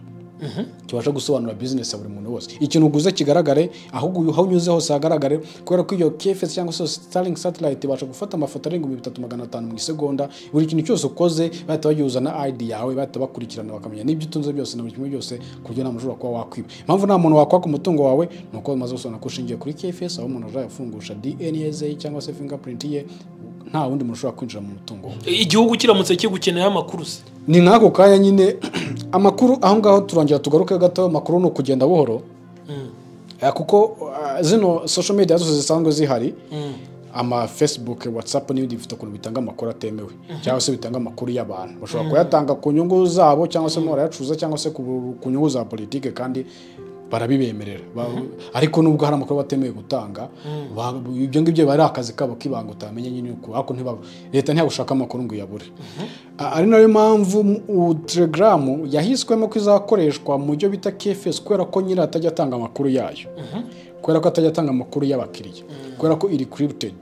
kibasha gusobanura business ya buri muntu wese. Ikintu uguze kigaragare, ahubwo aho unyuze hose hagaragare, kubera ko iyo QFS cyangwa se Starlink satellite ibasha gufata amafoto arenga 3500 mu isegonda. Buri kintu cyose ukoze bahita bagihuza na ID yawe, bahita bakurikirana bakamenya n'ibyo utunze byose na buri kimwe byose, ku buryo nta muntu ushobora kuba wakwiba. Impamvu nta muntu wakwaka umutungo wawe ni uko bamaze gusobanura ko ushingiye kuri QFS, aho umuntu azajya afungusha DNA ze cyangwa se fingerprint ye, nta wundi muntu ushobora kwinjira mu mutungo we. Igihugu kiramutse kigukeneyeho amakuru se? Ni nk'ako kanya nyine amakuru aho ngaho turangira tugaruke gato. Amakuru ni ukugenda buhoro, kuko zino social media zose zisanzwe zihari, ama Facebook, WhatsApp n'ibindi, bifite ukuntu bitanga amakuru atemewe cyangwa se bitanga amakuru y'abantu. Bashobora kuyatanga ku nyungu zabo, cyangwa se barayacuruza, cyangwa se ku nyungu za politike, kandi barabibemerera. Ariko nubwo hari amakuru batemewe gutanga, ibyo ngibyo bari akazi kabo k'ibanga utamenya nyine uko, ariko leta ntiyagushaka amakuru ngo iyabure. Ari nayo mpamvu Telegram yahiswemo ko izakoreshwa mu byo bita QFS, kubera ko nyiri atajya atanga amakuru yayo, kubera ko atajya atanga amakuru y'abakiriya, kubera ko iri encrypted.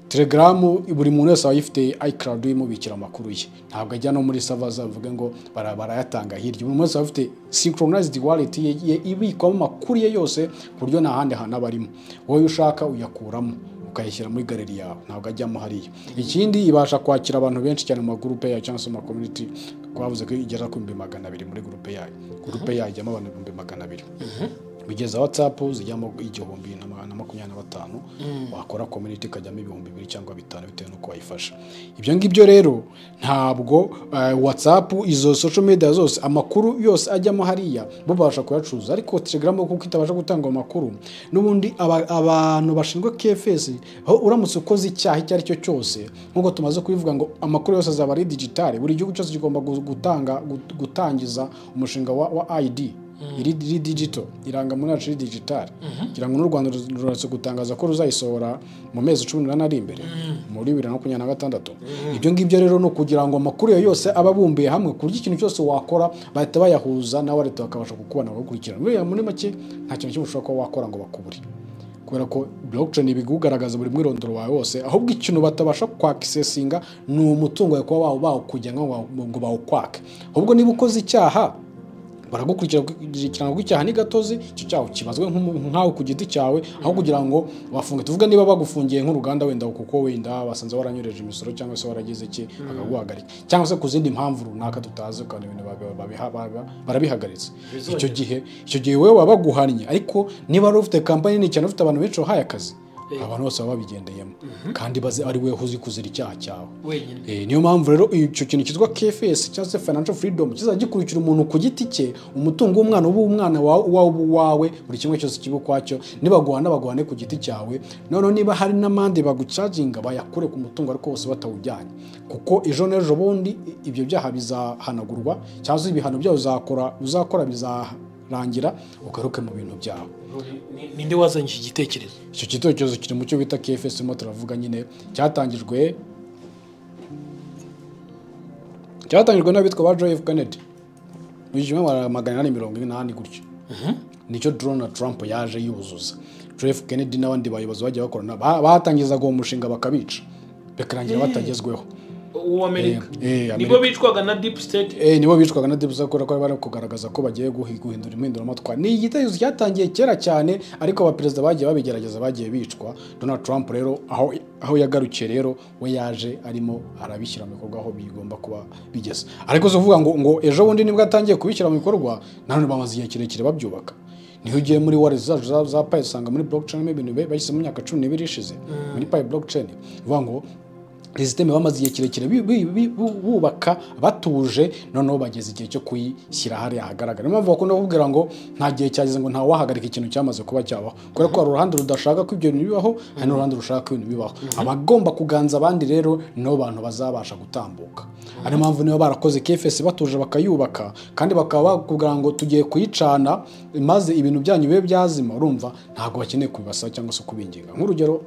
Telegram buri muntu wese aba ayifite iCloud imubikira amakuru ye, ntabwo ajya no muri server zavuge ngo barayatanga hirya. Buri muntu wese aba afite synchronized wallet ye ibikwamo amakuru ye yose, ku buryo nta handi hantu aba arimo. Wowe ushaka uyakuramo ukayishyira muri gallery yawe, ntabwo ajyamo hariya. Ikindi, ibasha kwakira abantu benshi cyane mu magurupe yayo cyangwa se mu ma community. Twavuze ko igera ku 200,000 muri gurupe yayo. Gurupe yayo ijyamo abantu 200,000, bigeza WhatsApp zijyamo 1025, wakora community ikajyamo 2000 cyangwa 5000 bitewe n'uko wayifasha. Ibyo ngibyo rero ntabwo WhatsApp, izo social media zose, amakuru yose ajyamo hariya bo babasha kuyacuruza. Ariko Telegram, kuko itabasha gutanga ayo makuru, n'ubundi abantu bashinzwe QFS, aho uramutse ukoze icyaha icyo ari cyo cyose, nk'uko tumaze kubivuga ngo amakuru yose azaba ari digital, buri gihugu cyose kigomba gutangiza umushinga wa ID iri digital, irangamuntu yacu iri digital. Kugira ngo n'u Rwanda ruretse gutangaza ko ruzayisohora mu mezi 18 ari imbere, muri 2026. Ibyo ngibyo rero ni ukugira ngo amakuru yawe yose aba abumbiye hamwe, ku buryo ikintu cyose wakora bahita bayahuza nawe, leta bakabasha kukubona bakagukurikirana. Buriya muri make nta kintu kimwe ushobora kuba wakora ngo bakubure, kubera ko blockchain ibigugaragaza buri mwirondoro wawe wose. Ahubwo ikintu batabasha kwakisesinga ni umutungo wawe, kuba bawukujya ngo bawukwake. Ahubwo niba ukoze icyaha baragukurikirana, kuko icyaha ni gatozi, icyo cyaha kibazwe nkawe ku giti cyawe, aho kugira ngo bafunge. Tuvuge niba bagufungiye nk'uruganda wenda kuko wenda basanze waranyoreje imisoro cyangwa se waragize iki, bakaguhagarika, cyangwa se ku zindi mpamvu runaka tutazi, ukabona ibintu barabihagaritse, icyo gihe wowe baba baguhannye. Ariko niba wari ufite kampani nini cyane, ufite abantu benshi wahaye akazi, abantu bose baba babigendeyemo kandi bazi ari wowe uzi kuzira icyaha cyawe wenyine. Niyo mpamvu rero icyo kintu cyitwa QFS cyangwa se financial freedom kizajya gikurikira umuntu ku giti cye. Umutungo w'umwana uba umwana wawe uwawe, buri kimwe cyose kiba ukwacyo. Nibaguhana baguhane ku giti cyawe. Noneho niba hari n'amande bagucaginga, bayakure ku mutungo, ariko bose batawujyanye, kuko ejo n'ejo bundi ibyo byaha bizahanagurwa, cyangwa se ibihano byawe uzakora bizarangira, ugaruke mu bintu byawe. Ninde wazanye iki gitekerezo? Icyo gitekerezo kiri mu cyo bita QFS turimo turavuga nyine, cyatangijwe n'abitwa ba John F Kennedy mu 1880 gutyo. Nicyo Donald Trump yaje yuzuza. Jeff Kennedy n'abandi bayobozi bagiye bakorana batangizaga uwo mushinga bakabica, bikarangira batagezweho. Uwo Amerika nibo bicwaga na deep state. Nibo bicwaga na deep state kubera ko bari kugaragaza ko bagiye guhindura impinduramatwara. Ni igitekerezo cyatangiye kera cyane, ariko abaperezida bagiye babigerageza bagiye bicwa. Donald Trump rero aho yagarukiye rero we yaje arimo arabishyira mu bikorwa aho bigomba kuba bigeze. Ariko zo kuvuga ngo ejo bundi nibwo atangiye kubishyira mu bikorwa, nanone bamaze igihe kirekire babyubaka. Niho ugiye muri wallet zacu za Pi usanga muri blockchain ibintu bashyize mu myaka 12 ishize muri Pi blockchain. Uvuga ngo system bamaze igihe kirekire bubaka batuje, noneho bageze igihe cyo kuyishyira hariya ahagaragara. Niyo mpamvu bakunda kukubwira ngo nta gihe cyageze ngo nta wahagarika ikintu cyamaze kuba cyabaho, kubera ko hari uruhande rudashaka ko ibyo bintu bibaho, hari n'uruhande rushaka ko ibintu bibaho. Abagomba kuganza abandi rero nibo bantu bazabasha gutambuka. Ariyo mpamvu niba barakoze QFS batuje bakayubaka, kandi bakaba bakubwira ngo tugiye kuyicana maze ibintu byanyu bibe byazima, urumva ntabwo bakeneye kubibasaba cyangwa se kubinginga. Nk'urugero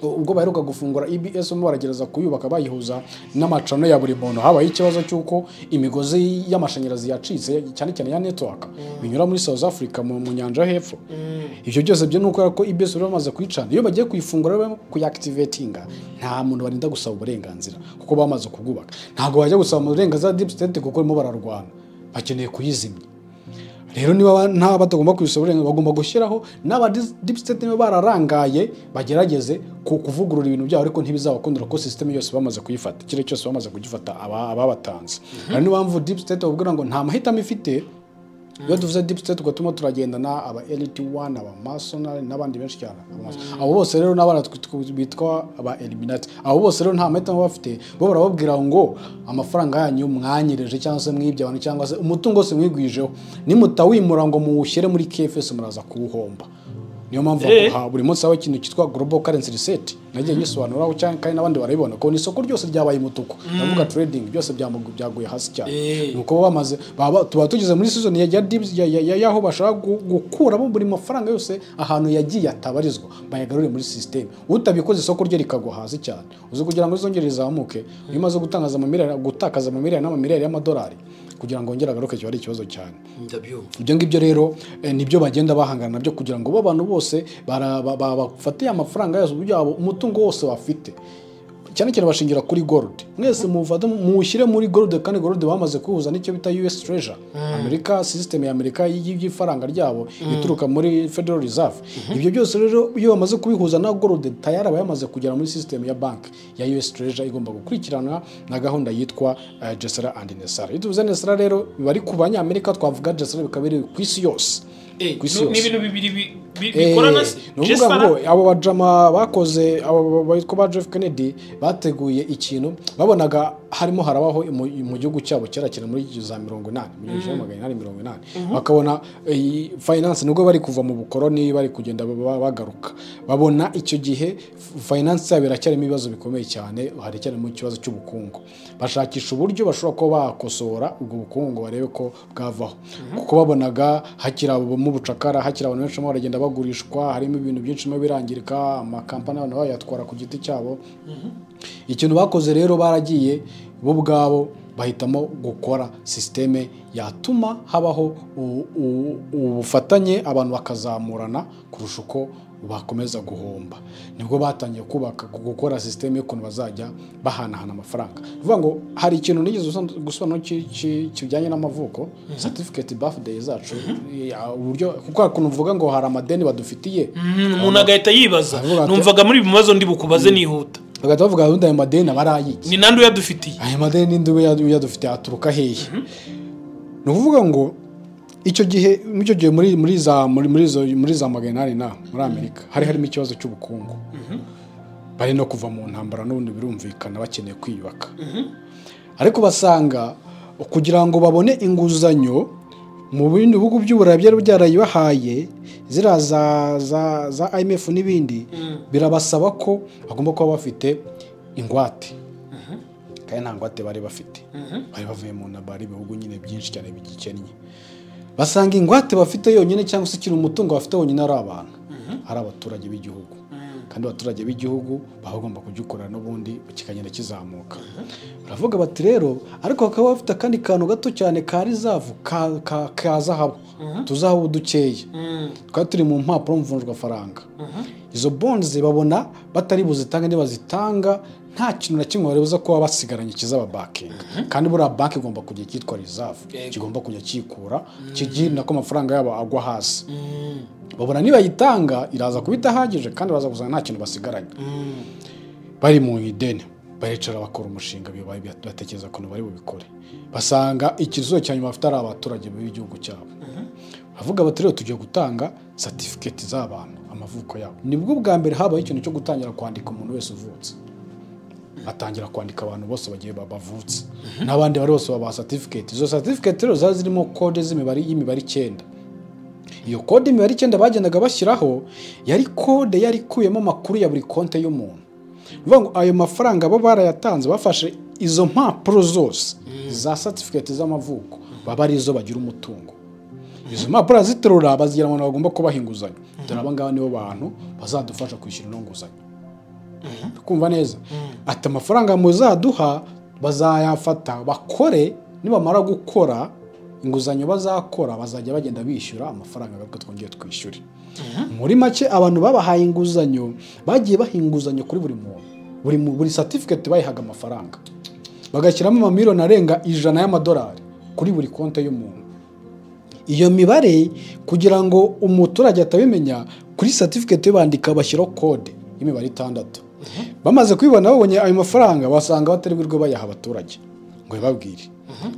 ubwo baheruka gufungura EBS mo baragereza kuyubaka bayihuza n'amacano ya buri muntu, habaye ikibazo cy'uko imigozi y'amashanyarazi yacitse, cyane cyane ya network binyura muri South Africa mu nyanja hepfo. Ibyo byose byo nuko ko EBS bamaze kuyicana, iyo bagiye kuyifungura barimo kuyaactivatinga nta muntu barinda gusaba uburenganzira kuko bamaze kubwubaka. Ntabwo bajya gusaba uburenganzira deep state kuko barimo bararwana, bakeneye kuyizimya. Rero niba nta batagomba kubisaba uburenganzira, bagomba gushyiraho n'aba deep state niba bararangaye bagerageze kuvugurura ibintu byabo, ariko ntibizabakundira ko system yose bamaze kuyifata, ikirere cyose bamaze kugifata ababatanze. Hari n'impamvu deep state babwira ngo nta mahitamo ifite. Iyo tuvuze deep state ugatuma turagendana aba elite 1, aba masonry n'abandi benshi cyane. Abo bose rero n'abana bitwa aba Illuminati, abo bose rero nta mahitamo bafite. Bo barababwira ngo amafaranga yanyu mwanyireje cyangwa se mwibye abantu cyangwa se umutungo wose mwigwijeho, nimutawimura ngo muwushyire muri QFS muraza kuwuhomba. Niyo mpamvu buri munsi habaho ikintu cyitwa global currency reset, nagiye ngisobanuraho cyane kandi n'abandi barabibona ko isoko ryose ryabaye umutuku. Ndavuga trading byose byaguye hasi cyane. Nuko bamaze tuba tugeze muri season ya yaho bashaka gukuramo buri mafaranga yose ahantu yagiye atabarizwa bayagarure muri system. Utabikoze isoko rye rikagwa hasi cyane, uzi kugira ngo izongere rizamuke iyo umaze gutangaza amamiliyari, gutakaza amamiliyari n'amamiliyari y'amadolari kugira ngo ngere agaruke, kiba ari ikibazo cyane. Ibyo ngibyo rero nibyo bagenda bahangana nabyo kugira ngo abantu bose bafate amafaranga yabo, umutungo wose bafite, cyane cyane bashingira kuri gold. Mwese muvade mushyire muri gold, kandi gold bamaze kuhuza n'icyo bita US Treasury. Amerika, system ya Amerika y'ifaranga ryabo ituruka muri Federal Reserve. Ibyo byose rero iyo bamaze kubihuza na gold, tayari abayamaze kugera muri system ya bank ya US Treasury igomba gukurikirana na gahunda yitwa Gesara and Nesara. Iyo tuvuze Nesara rero bari ku Banyamerika, twavuga Gesara bikaba biri ku isi yose. Ni ibintu bibiri bikorana. Nuvuga ngo abo bajama bakoze, abo bitwa ba Jeff Kennedy bateguye ikintu babonaga harimo harabaho mu gihugu cyabo kera cyane muri za 80, 1880, bakabona finance nubwo bari kuva mu bukoroni bari kugenda bagaruka, babona icyo gihe finance yabo iracyarimo ibibazo bikomeye cyane, hari cyane mu kibazo cy'ubukungu. Bashakisha uburyo bashobora kuba bakosora ubwo bukungu barebe ko bwavaho, kuko babonaga hakira mu bucakara, hakira abantu benshi baragenda bagurishwa, harimo ibintu byinshi mo birangirika, amakampani abantu bayatwara ku giti cyabo. Ikintu bakoze rero baragiye bo ubwabo bahitamo gukora systeme yatuma habaho ubufatanye, abantu bakazamurana kurusha uko bakomeza guhomba. Nibwo batangiye kubaka gukora systeme y'ukuntu bazajya bahanahana amafaranga. Bivuga ngo hari ikintu nigeze gusobanura kijyanye n'amavuko, certificate birthday zacu, uburyo kuko ukuntu uvuga ngo hari amadeni badufitiye, umuntu agahita yibaza. Numvaga muri bibazo ndi bukubaze nihuta. Bagahita bavuga ngo ayo madeni aba ari ayiki? Ni nande uyadufitiye? Ayo madeni ninde uyadufitiye, aturuka hehe? Ni ukuvuga ngo icyo gihe muri gihe muri za 800 na muri Amerika hari harimo ikibazo cy'ubukungu. Bari no kuva mu ntambara n'ubundi birumvikana bakeneye kwiyubaka. Ariko basanga kugira ngo babone inguzanyo mu bindi bihugu by'Uburayi byari byarayibahaye zira za IMF n'ibindi, birabasaba ko bagomba kuba bafite ingwate. Kandi nta ngwate bari bafite. Bari bavuye mu ntambara, ibihugu nyine byinshi cyane bigikennye. Basanga ingwate bafite yonyine cyangwa se ikintu umutungo bafite wonyine ari abantu, ari abaturage b'igihugu. Kandi abaturage b'igihugu baba bagomba kugikorera n'ubundi kikagenda kizamuka. Baravuga bati rero ariko bakaba bafite akandi kantu gato cyane ka reserve ka zahabu, tuzahabu dukeya twari turi mu mpapuro mvunjwafaranga. Izo bonds babona batari buzitange, nibazitanga nta kintu na kimwe bari buza kuba basigaranye kizaba backinga. Kandi buriya banki igomba kujya cyitwa reserve, kigomba kujya kikura kigirinda ko amafaranga yabo agwa hasi. Babona nibayitanga iraza kuba idahagije, kandi baza gusanga nta kintu basigaranye, bari mu ideni. Baricara bakora umushinga, batekereza ukuntu bari bubikore, basanga ikizuba cya nyuma bafite ari abaturage b'igihugu cyabo. Bavuga bati rero tugiye gutanga certificate z'abantu, amavuko yabo. Nibwo bwa mbere habaye ikintu cyo gutangira kwandika umuntu wese uvutse, atangira kwandika abantu bose bagiye bavutse n'abandi bari bose babaha certificate. Izo certificate rero zari zirimo code z'imibare, y'imibare 9. Iyo code y'imibare 9 bagendaga bashyiraho yari code yari ikubiyemo amakuru ya buri konte y'umuntu. Ni ukuvuga ngo ayo mafaranga bo barayatanze, bafashe izo mpapuro zose za certificate z'amavuko, baba arizo bagira umutungo. Izo mpapuro baziterura bazigira abantu bagomba kubaha inguzanyo. Dore aba ngaba nibo bantu bazadufasha kwishyura ino nguzanyo. Kumva neza ati amafaranga muzaduha bazayafata bakore, nibamara gukora inguzanyo bazakora bazajya bagenda bishyura amafaranga garuka twongeye twishyure. Muri make abantu babahaye inguzanyo bagiye baha inguzanyo kuri buri muntu, buri certificate bayihaga amafaranga, bagashyiramo amamiliyoni arenga 100 y'amadolari kuri buri konti y'umuntu. Iyo mibare kugira ngo umuturage atabimenya, kuri certificate bandika bashyiraho code y'imibare 6. Bamaze kubibona babonye ayo mafaranga basanga batari bwirwe bayaha abaturage ngo bababwire.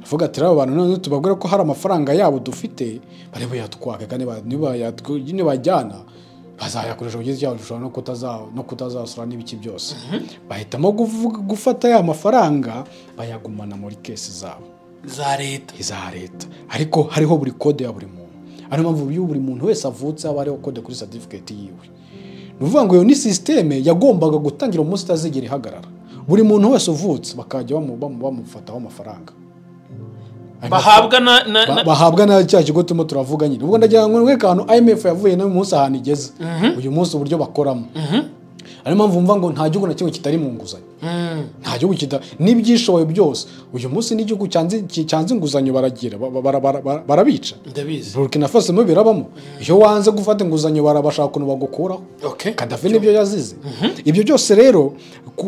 Avuga ati abo bantu none tubabwira ko hari amafaranga yabo dufite bari buyatwake, kandi nibajyana bazayakoresha kugeza cyabo dushobora no kutazasura n'ibiki byose. Bahitamo gufata ya mafaranga bayagumana muri kesi zabo za leta, iza leta, ariko hariho buri code ya buri muntu. Ariyo mpamvu iyo buri muntu wese avutse aba hariho code kuri certificate yiwe. Ni ukuvuga ngo iyo ni systeme yagombaga gutangira umunsi itazigera ihagarara. Buri muntu wese uvutse bakajya bamufataho amafaranga bahabwa bahabwa na cya kigo turimo turavuga nyine. Ubwo ndagira ngo mwe kantu IMF yavuye no munsi ahantu igeze uyu munsi uburyo bakoramo. Ariyo mpamvu mva ngo nta gihugu na kimwe kitari mu nguzanyo, nta gihugu kita n'ibyishoboye byose. Uyu munsi n'igihugu cyanze inguzanyo baragira barabica. Ndabizi Burkina Faso mu birabamo, iyo wanze gufata inguzanyo barabashaka ukuntu bagukuraho. Kadafi nibyo yazize. Ibyo byose rero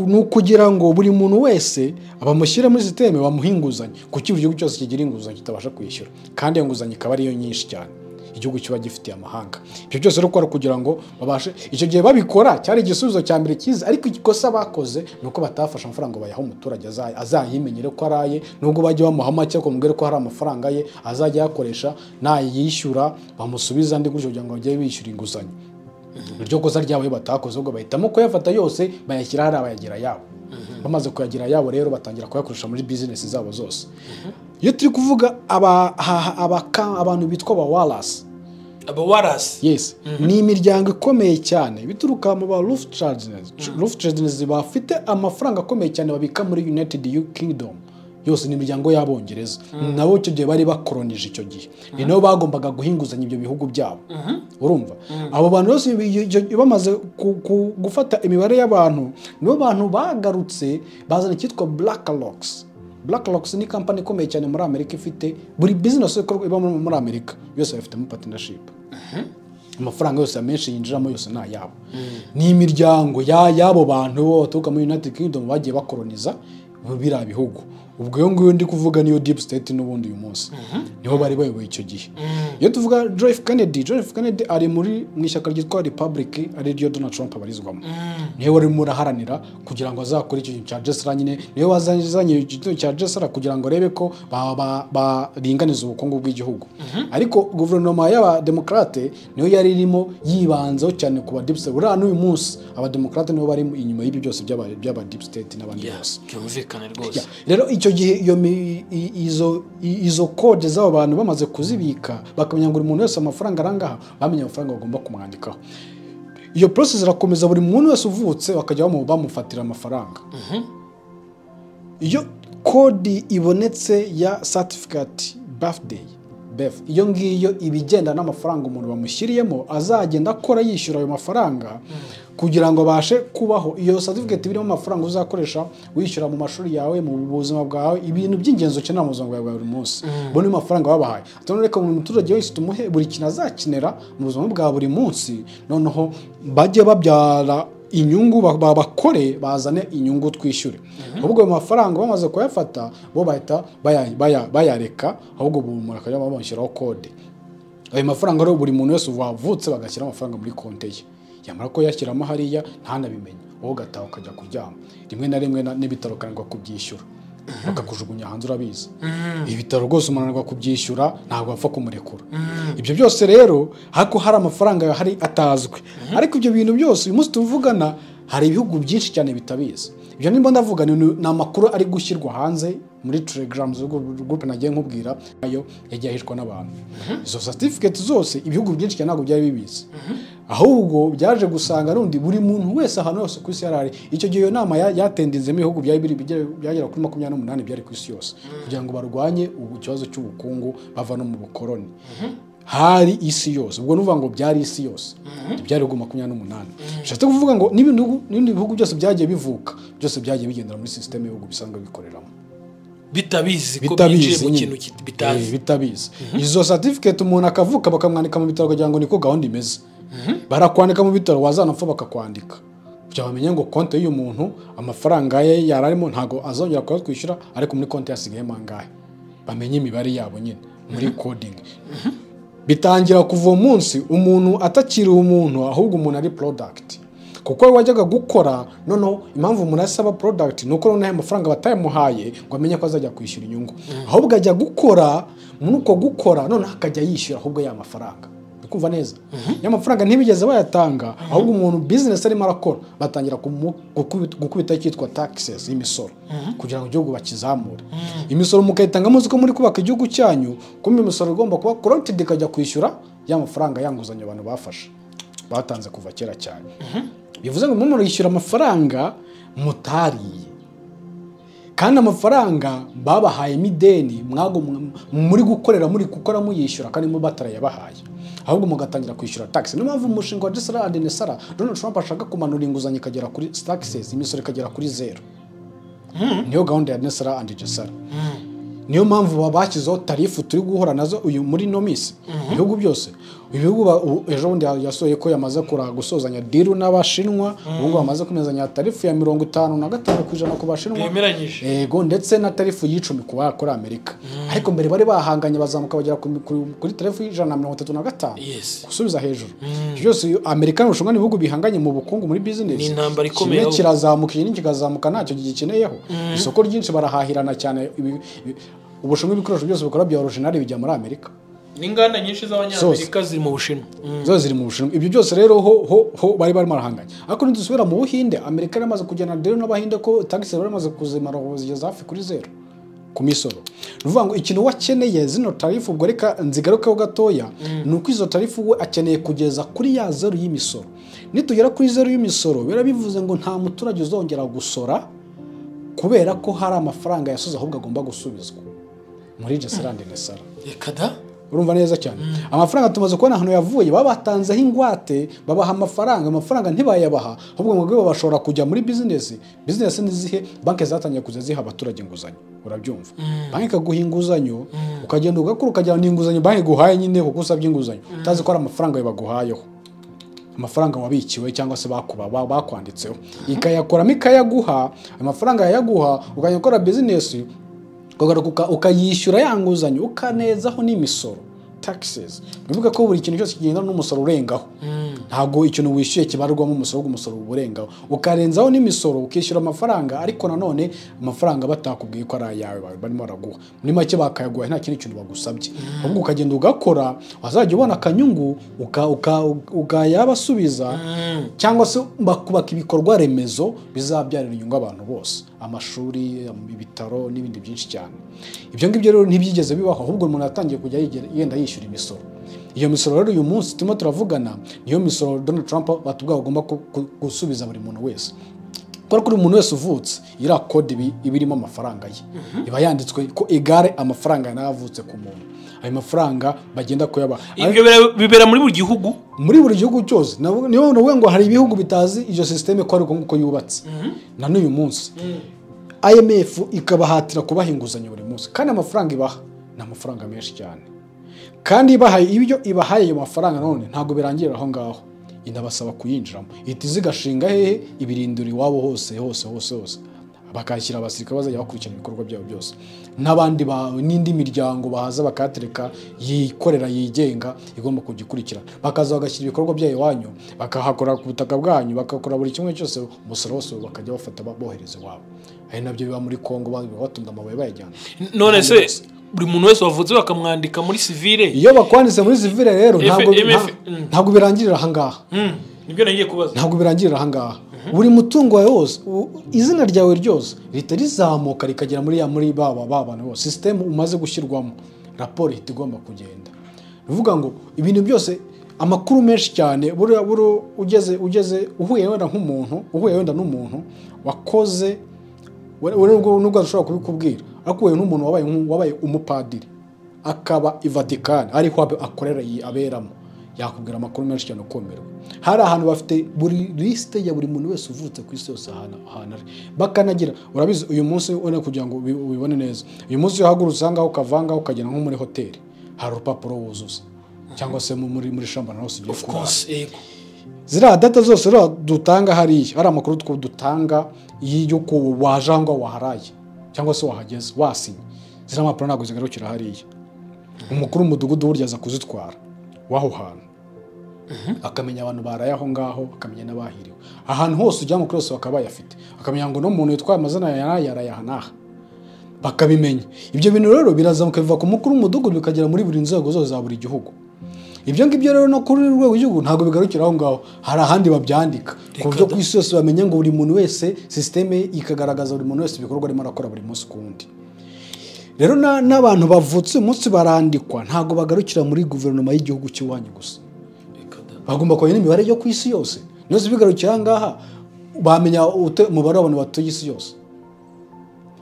ni ukugira ngo buri muntu wese abamushyire muri systeme bamuhe inguzanyo, kuko igihugu cyose kigira inguzanyo kitabasha kwishyura, kandi iyo nguzanyo ikaba ariyo nyinshi cyane igihugu kiba gifitiye amahanga. Ibyo byose rero kwari kugira ngo babashe, icyo gihe babikora cyari igisubizo cya mbere cyiza, ariko ikosa bakoze ni uko batafashe amafaranga bayaha umuturage azayimenyere ko araye, nubwo bajya bamuha make ariko mubwire ko hari amafaranga ye azajya yakoresha nayishyura bamusubiza andi gutyo kugira ngo bajye bishyura inguzanyo. Iryo kosa ryabo batakoze, ubwo bahitamo kuyafata yose bayashyira hariya bayagira yabo. Bamaze kuyagira yabo rero batangira kuyakoresha muri business zabo zose. Iyo turi kuvuga abantu bitwa aba Wallace, aba Wallace, yes, ni imiryango ikomeye cyane bituruka mu ba Rothschilds bafite amafaranga akomeye cyane babika muri United Kingdom yose, ni imiryango y'Abongereza. Nabo icyo gihe bari bakoronije icyo gihe, ni nabo bagombaga guhinguzanya ibyo bihugu byabo. Urumva abo bantu bose bamaze gufata imibare y'abantu, nibo bantu bagarutse bazana icyitwa BlackRock. BlackRock ni company ikomeye cyane muri Amerika, ifite buri business iba muri Amerika yose bafitemo partnership. Amafaranga yose menshi yinjiramo yose ni ayabo. Ni imiryango y'abo bantu bo baturuka muri United Kingdom bagiye bakoroniza biriya bihugu. Ubwo iyo ngiyo ndi kuvuga niyo deep state n'ubundi uyu munsi niho bari bayoboye icyo gihe. Iyo tuvuga John F Kennedy, John F Kennedy ari muri mu ishyaka ryitwa Republic ari ryo Donald Trump abarizwamo. Niwe wari muraharanira kugira ngo azakore icyo kintu cya Jesra nyine, niwe wazanye ikintu cya Jesra kugira ngo arebe ko baringaniza ubukungu bw'igihugu. Ariko guverinoma y'abademokrate niyo yari irimo yibanzeho cyane ku ba deep state. Buriya n'uyu munsi abademokrate nibo bari inyuma y'ibyo byose by'aba deep state n'abandi bose. Byumvikane rwose. Rero icyo gihe izo code z'abo bantu bamaze kuzibika bakamenya ngo buri muntu wese amafaranga arangaha, bamenye amafaranga bagomba kumwandikaho. Iyo process irakomeza, buri muntu wese uvutse bakajya bamufatira amafaranga. Iyo code ibonetse ya certificate birthday birth, iyo ngiyo ibigenda n'amafaranga umuntu bamushyiriyemo azagenda akora yishyura ayo mafaranga. Kugira ngo abashe kubaho, iyo certificate irimo amafaranga uzakoresha wishyura mu mashuri yawe, mu buzima bwawe, ibintu by'ingenzi ukenera mu buzima bwawe bwa buri munsi. Bo niyo mafaranga babahaye. Ati reka buri muturage wese tumuhe buri kintu azakenera mu buzima bwa buri munsi, noneho bajye babyara inyungu, bakore bazane inyungu twishyure. Ahubwo ayo mafaranga bamaze kuyafata bo bahita bayareka, ahubwo ubu bakajya bamushyiraho kode. Ayo mafaranga rero buri muntu wese wavutse bagashyira amafaranga muri konte ye, yamara ko yashyiramo hariya ntanabimenye, wowe ugataha ukajya kuryama. Rimwe na rimwe n'ibitaro ukananirwa kubyishyura, bakakujugunya hanze, urabizi. Ibitaro rwose umuntu ananirwa kubyishyura, ntabwo bapfa kumurekura. Ibyo byose rero ariko hari amafaranga hari atazwi. Ariko ibyo bintu byose uyu munsi tuvugana hari ibihugu byinshi cyane bitabizi. Ibyo nimba ndavuga ni amakuru ari gushyirwa hanze muri Telegram group nagiye nkubwira, ayo yagiye ahishwa n'abantu. Izo certificate zose ibihugu byinshi cyane ntabwo byari bibizi. Ahubwo byaje gusanga rundi buri muntu wese ahantu hose ku isi yarari. Icyo gihe iyo nama yatendinzemo ibihugu byari biri byagera kuri 28 byari ku isi yose, kugira ngo barwanye ubu kibazo cy'ubukungu bava no mu bukoroni. Hari isi yose, ubwo nuvuga ngo byari isi yose, byari ibihugu 28. Bishatse kuvuga ngo n'ibindi bihugu byose byagiye bivuka, byose byagiye bigendera muri system y'ibihugu bisanzwe bikoreramo, bitabizi ko binjiye mu kintu bitazi, bitabizi. Izo certificate umuntu akavuka bakamwandika mu bitaro kugira ngo niko gahunda imeze. Barakwandika mu bitaro, wazanapfa bakakwandika, kugira bamenye ngo konti y'uyu muntu amafaranga ye yararimo ntago azongera kuyatwishyura, ariko muri konti yasigayemo angahe, bamenye imibare yabo nyine muri coding. Bitangira kuva uwo munsi umuntu atakiri umuntu, ahubwo umuntu ari product. Kuko wajyaga gukora, noneho impamvu umuntu asaba product ni uko noneho amafaranga batayamuhaye ngo amenye ko azajya kwishyura inyungu. Ahubwo ajya gukora, muri uko gukora noneho akajya yishyura ahubwo ya mafaranga. Ukumva neza? Ya mafaranga ntibigeze bayatanga, ahubwo umuntu business arimo arakora batangira gukubita icyitwa taxes, imisoro, kugira ngo igihugu bakizamure. Imisoro mukayitanga muzi ko muri kubaka igihugu cyanyu, kumbe imisoro igomba kuba collected ikajya kwishyura ya mafaranga yanguzanyo abantu bafashe batanze kuva kera cyane. Bivuze ngo umuntu yishyura amafaranga mutariye, kandi amafaranga babahaye mideni mwago muri gukorera muri gukora muyishyura kandi mu batarayabahaye, ahubwo mugatangira kwishyura tax. Niyo mpamvu umushinga wa GESARA and NESARA Donald Trump ashaka kumanura inguzanyo ikagera kuri taxes, imisoro ikagera kuri zero. Niyo gahunda ya NESARA and GESARA. Niyo mpamvu bashyizeho tarifu turi guhura nazo uyu muri no minsi. Ibihugu byose, ibihugu ejo bundi yasohoye ko yamaze gusozanya deal n'Abashinwa, ubu ngo bamaze kumezanya tarifu ya 55% ku Bashinwa. Yego, ndetse na tarifu y'icumi ku bakora Amerika. Ariko mbere bari bahanganye bazamuka bagera kuri tarifu y'135. Gusubiza hejuru. Byose Amerika n'Ubushinwa ni ibihugu bihanganye mu bukungu muri business. Ni intambara ikomeye. Kirazamuka ikindi kikazamuka ntacyo gikeneyeho. Isoko ryinshi barahahirana cyane. Ubushinwa ibikoresho byose bikora bya original bijya muri Amerika. N'inganda nyinshi z'Abanyamerika ziri mu Bushinwa. Zo ziri mu Bushinwa. Ibyo byose rero ho bari barimo barahanganye. Ariko nidusubira mu Buhinde, Amerika yaramaze kugena deal n'Abahinde ko taxes bari bamaze kuzimara zigeze hafi kuri zero ku misoro. Nuvuga ngo ikintu wakeneye zino tarifu, ubwo reka nzigarukeho gatoya, nuko izo tarifu we akeneye kugeza kuri ya zero y'imisoro. Nitugera kuri zero y'imisoro birabivuze ngo nta muturage uzongera gusora kubera ko hari amafaranga yasoze ahubwo agomba gusubizwa muri GESARA and NESARA. Reka da. Urumva neza cyane. Amafaranga tumaze kubona ahantu yavuye, babatanzeho ingwate, babaha amafaranga, amafaranga ntibayabaha, ahubwo ngo bashobora kujya muri business. Business nizihe banki zatangiye kuza ziha abaturage inguzanyo, urabyumva. Banki ikaguha inguzanyo, ukagenda ugakora ukajyana n'inguzanyo banki guhaye nyine kuko usabye inguzanyo, utazi ko ari amafaranga baguhayeho, amafaranga wabikiwe cyangwa se bakuba bakwanditseho, ikayakoramo ikayaguha, amafaranga yayaguha ukajya gukora business, ukagaruka ukayishyura ya nguzanyo ukanezaho n'imisoro taxes. Bivuga ko buri kintu cyose kigenda n'umusoro urengaho. Ntago ikintu wishyuye kibarwamo umusoro, umusoro uburengaho, ukarenzaho n'imisoro ukishyura amafaranga, ariko nanone amafaranga batakubwiye ko ari ayawe barimo baraguha. Muri make bakayaguha nta kindi kintu bagusabye, ahubwo ukagenda ugakora, wazajya ubona akanyungu ukayabasubiza, cyangwa se bakubaka ibikorwa remezo bizabyarira inyungu abantu bose, amashuri, ibitaro n'ibindi byinshi cyane. Ibyo ngibyo rero ntibyigeze bibaho, ahubwo umuntu atangiye kujya yenda yishyura imisoro. Iyo misoro rero uyu munsi turimo turavugana niyo misoro Donald Trump batubwiye agomba gusubiza buri muntu wese. Kubera ko umuntu wese uvutse iriya kode iba irimo amafaranga ye, iba yanditswe ko igare amafaranga n'avutse ku muntu, ayo mafaranga bagenda kuyabaha. Ibyo bibera muri buri gihugu, muri buri gihugu cyose. Niyo navuga ngo hari ibihugu bitazi iyo system ko ari uko yubatse na n'uyu munsi. IMF ikabahatira kubaha inguzanyo buri munsi, kandi amafaranga ibaha ni amafaranga menshi cyane, kandi ibahaye ibyo ibahaye ayo mafaranga none ntabwo birangirira aho ngaho, inabasaba kuyinjiramo, ihita izigashinga hehe ibirindiro iwabo hose hose hose hose, bakashyira abasirikare bazajya bakurikirana ibikorwa byabo byose, n'abandi n'indi miryango bahaza bakatereka yikorera yigenga igomba kugikurikirana, bakaza bagashyira ibikorwa byayo iwanyu, bakahakora ku butaka bwanyu, bakakora buri kimwe cyose, umusoro wose bakajya bafata bohereza iwabo. Ari nabyo biba muri Kongo, batunda amabuye bayajyana. None se buri muntu wese wavutse bakamwandika muri civile? Iyo bakwanditse muri civile rero ntabwo birangirira aha ngaha. Nibyo nagiye kubaza. Ntabwo birangirira aha ngaha. Buri mutungo wawe wose, izina ryawe ryose rihita rizamuka rikagera muri baba bantu bose. System umaze gushyirwamo, raporo ihita igomba kugenda. Bivuga ngo ibintu byose, amakuru menshi cyane, buri ugeze uhuye wenda nk'umuntu, uhuye wenda n'umuntu wakoze, nubwo ashobora kubikubwira, ariko uhuye n'umuntu wabaye umupadiri akaba i Vatican ariho akorera aberamo, yakubwira amakuru menshi cyane ukomerwa. Hari ahantu bafite buri liste ya buri muntu wese uvutse ku isi yose ahantu ari, bakanagira. Urabizi uyu munsi ubone kugira ngo ubibone neza, uyu munsi uhagurutse ahangaha ukavanga ukagera nko muri hoteli, hari urupapuro wuzuza cyangwa se muri shamba naho ugiye kurara. Ziriya data zose rero dutanga hariya, hari amakuru dutanga y'uko waje aho ngaho waharaye cyangwa se wahageze wasinye, ziriya mpapuro ntabwo zigarukira hariya. Umukuru w'umudugudu burya aza kuzitwara w'aho hantu, akamenya abantu baraye aho ngaho, akamenya n'abahiriwe ahantu hose ujya amakuru yose bakaba bayafite, akamenya ngo n'umuntu witwaye amazina yaraye aha n'aha, bakabimenya. Ibyo bintu rero birazamuka biva ku mukuru w'umudugudu bikagera muri buri nzego zose za buri gihugu. Ibyo ngibyo rero no kuri rwego rw'igihugu ntabwo bigarukira aho ngaho, hari ahandi babyandika ku buryo ku isi yose bamenya ngo buri muntu wese, systeme ikagaragaza buri muntu wese ibikorwa arimo arakora buri munsi ku wundi. Rero n'abantu bavutse umunsi barandikwa, ntabwo bagarukira muri guverinoma y'igihugu cy'iwanyu gusa, bagomba kumenya n'imibare yo ku isi yose. Niyo bigarukira ngaha bamenya umubare w'abantu batuye isi yose,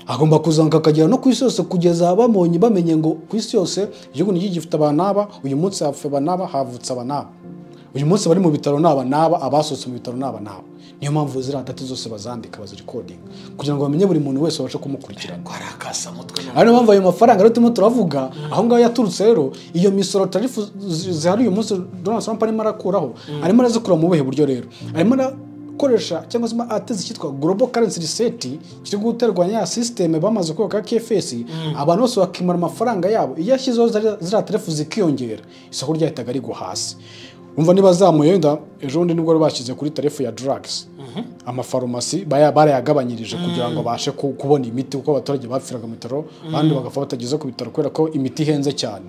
agomba kuzamuka akagera no ku isi yose, kugeza bamonye bamenye ngo ku isi yose igihugu ni gifite abantu aba, uyu munsi hapfa aba n'aba, havutse aba n'aba, uyu munsi bari mu bitaro n'aba n'aba, abasohotse mu bitaro n'aba n'aba. Niyo mpamvu ziriya data zose bazandika, bazirekodinga kugira ngo bamenye buri muntu wese babashe kumukurikirana. Ari niyo mpamvu ayo mafaranga rero turimo turavuga aho ngaho yaturutse. Rero iyo misoro tarifu zihari uyu munsi Donald Trump arimo arakuraho, arimo arazikura mu buhe buryo rero? Arimo akoresha cyangwa se ateze icyitwa global currency reset kiri guterwa ya system bamaze kubaka KFS, abantu bose bakimara amafaranga yabo. Iyo ashyizeho ziriya tarifu zikiyongera, isoko ryahitaga rigwa hasi. Umva niba zamuye wenda ejo bundi nibwo bashyize kuri tarifu ya drugs, amafarumasi barayagabanyirije kugira ngo babashe kubona imiti, kuko abaturage bapfiraga mu bitaro, abandi bagapfa batageze ku bitaro kubera ko imiti ihenze cyane.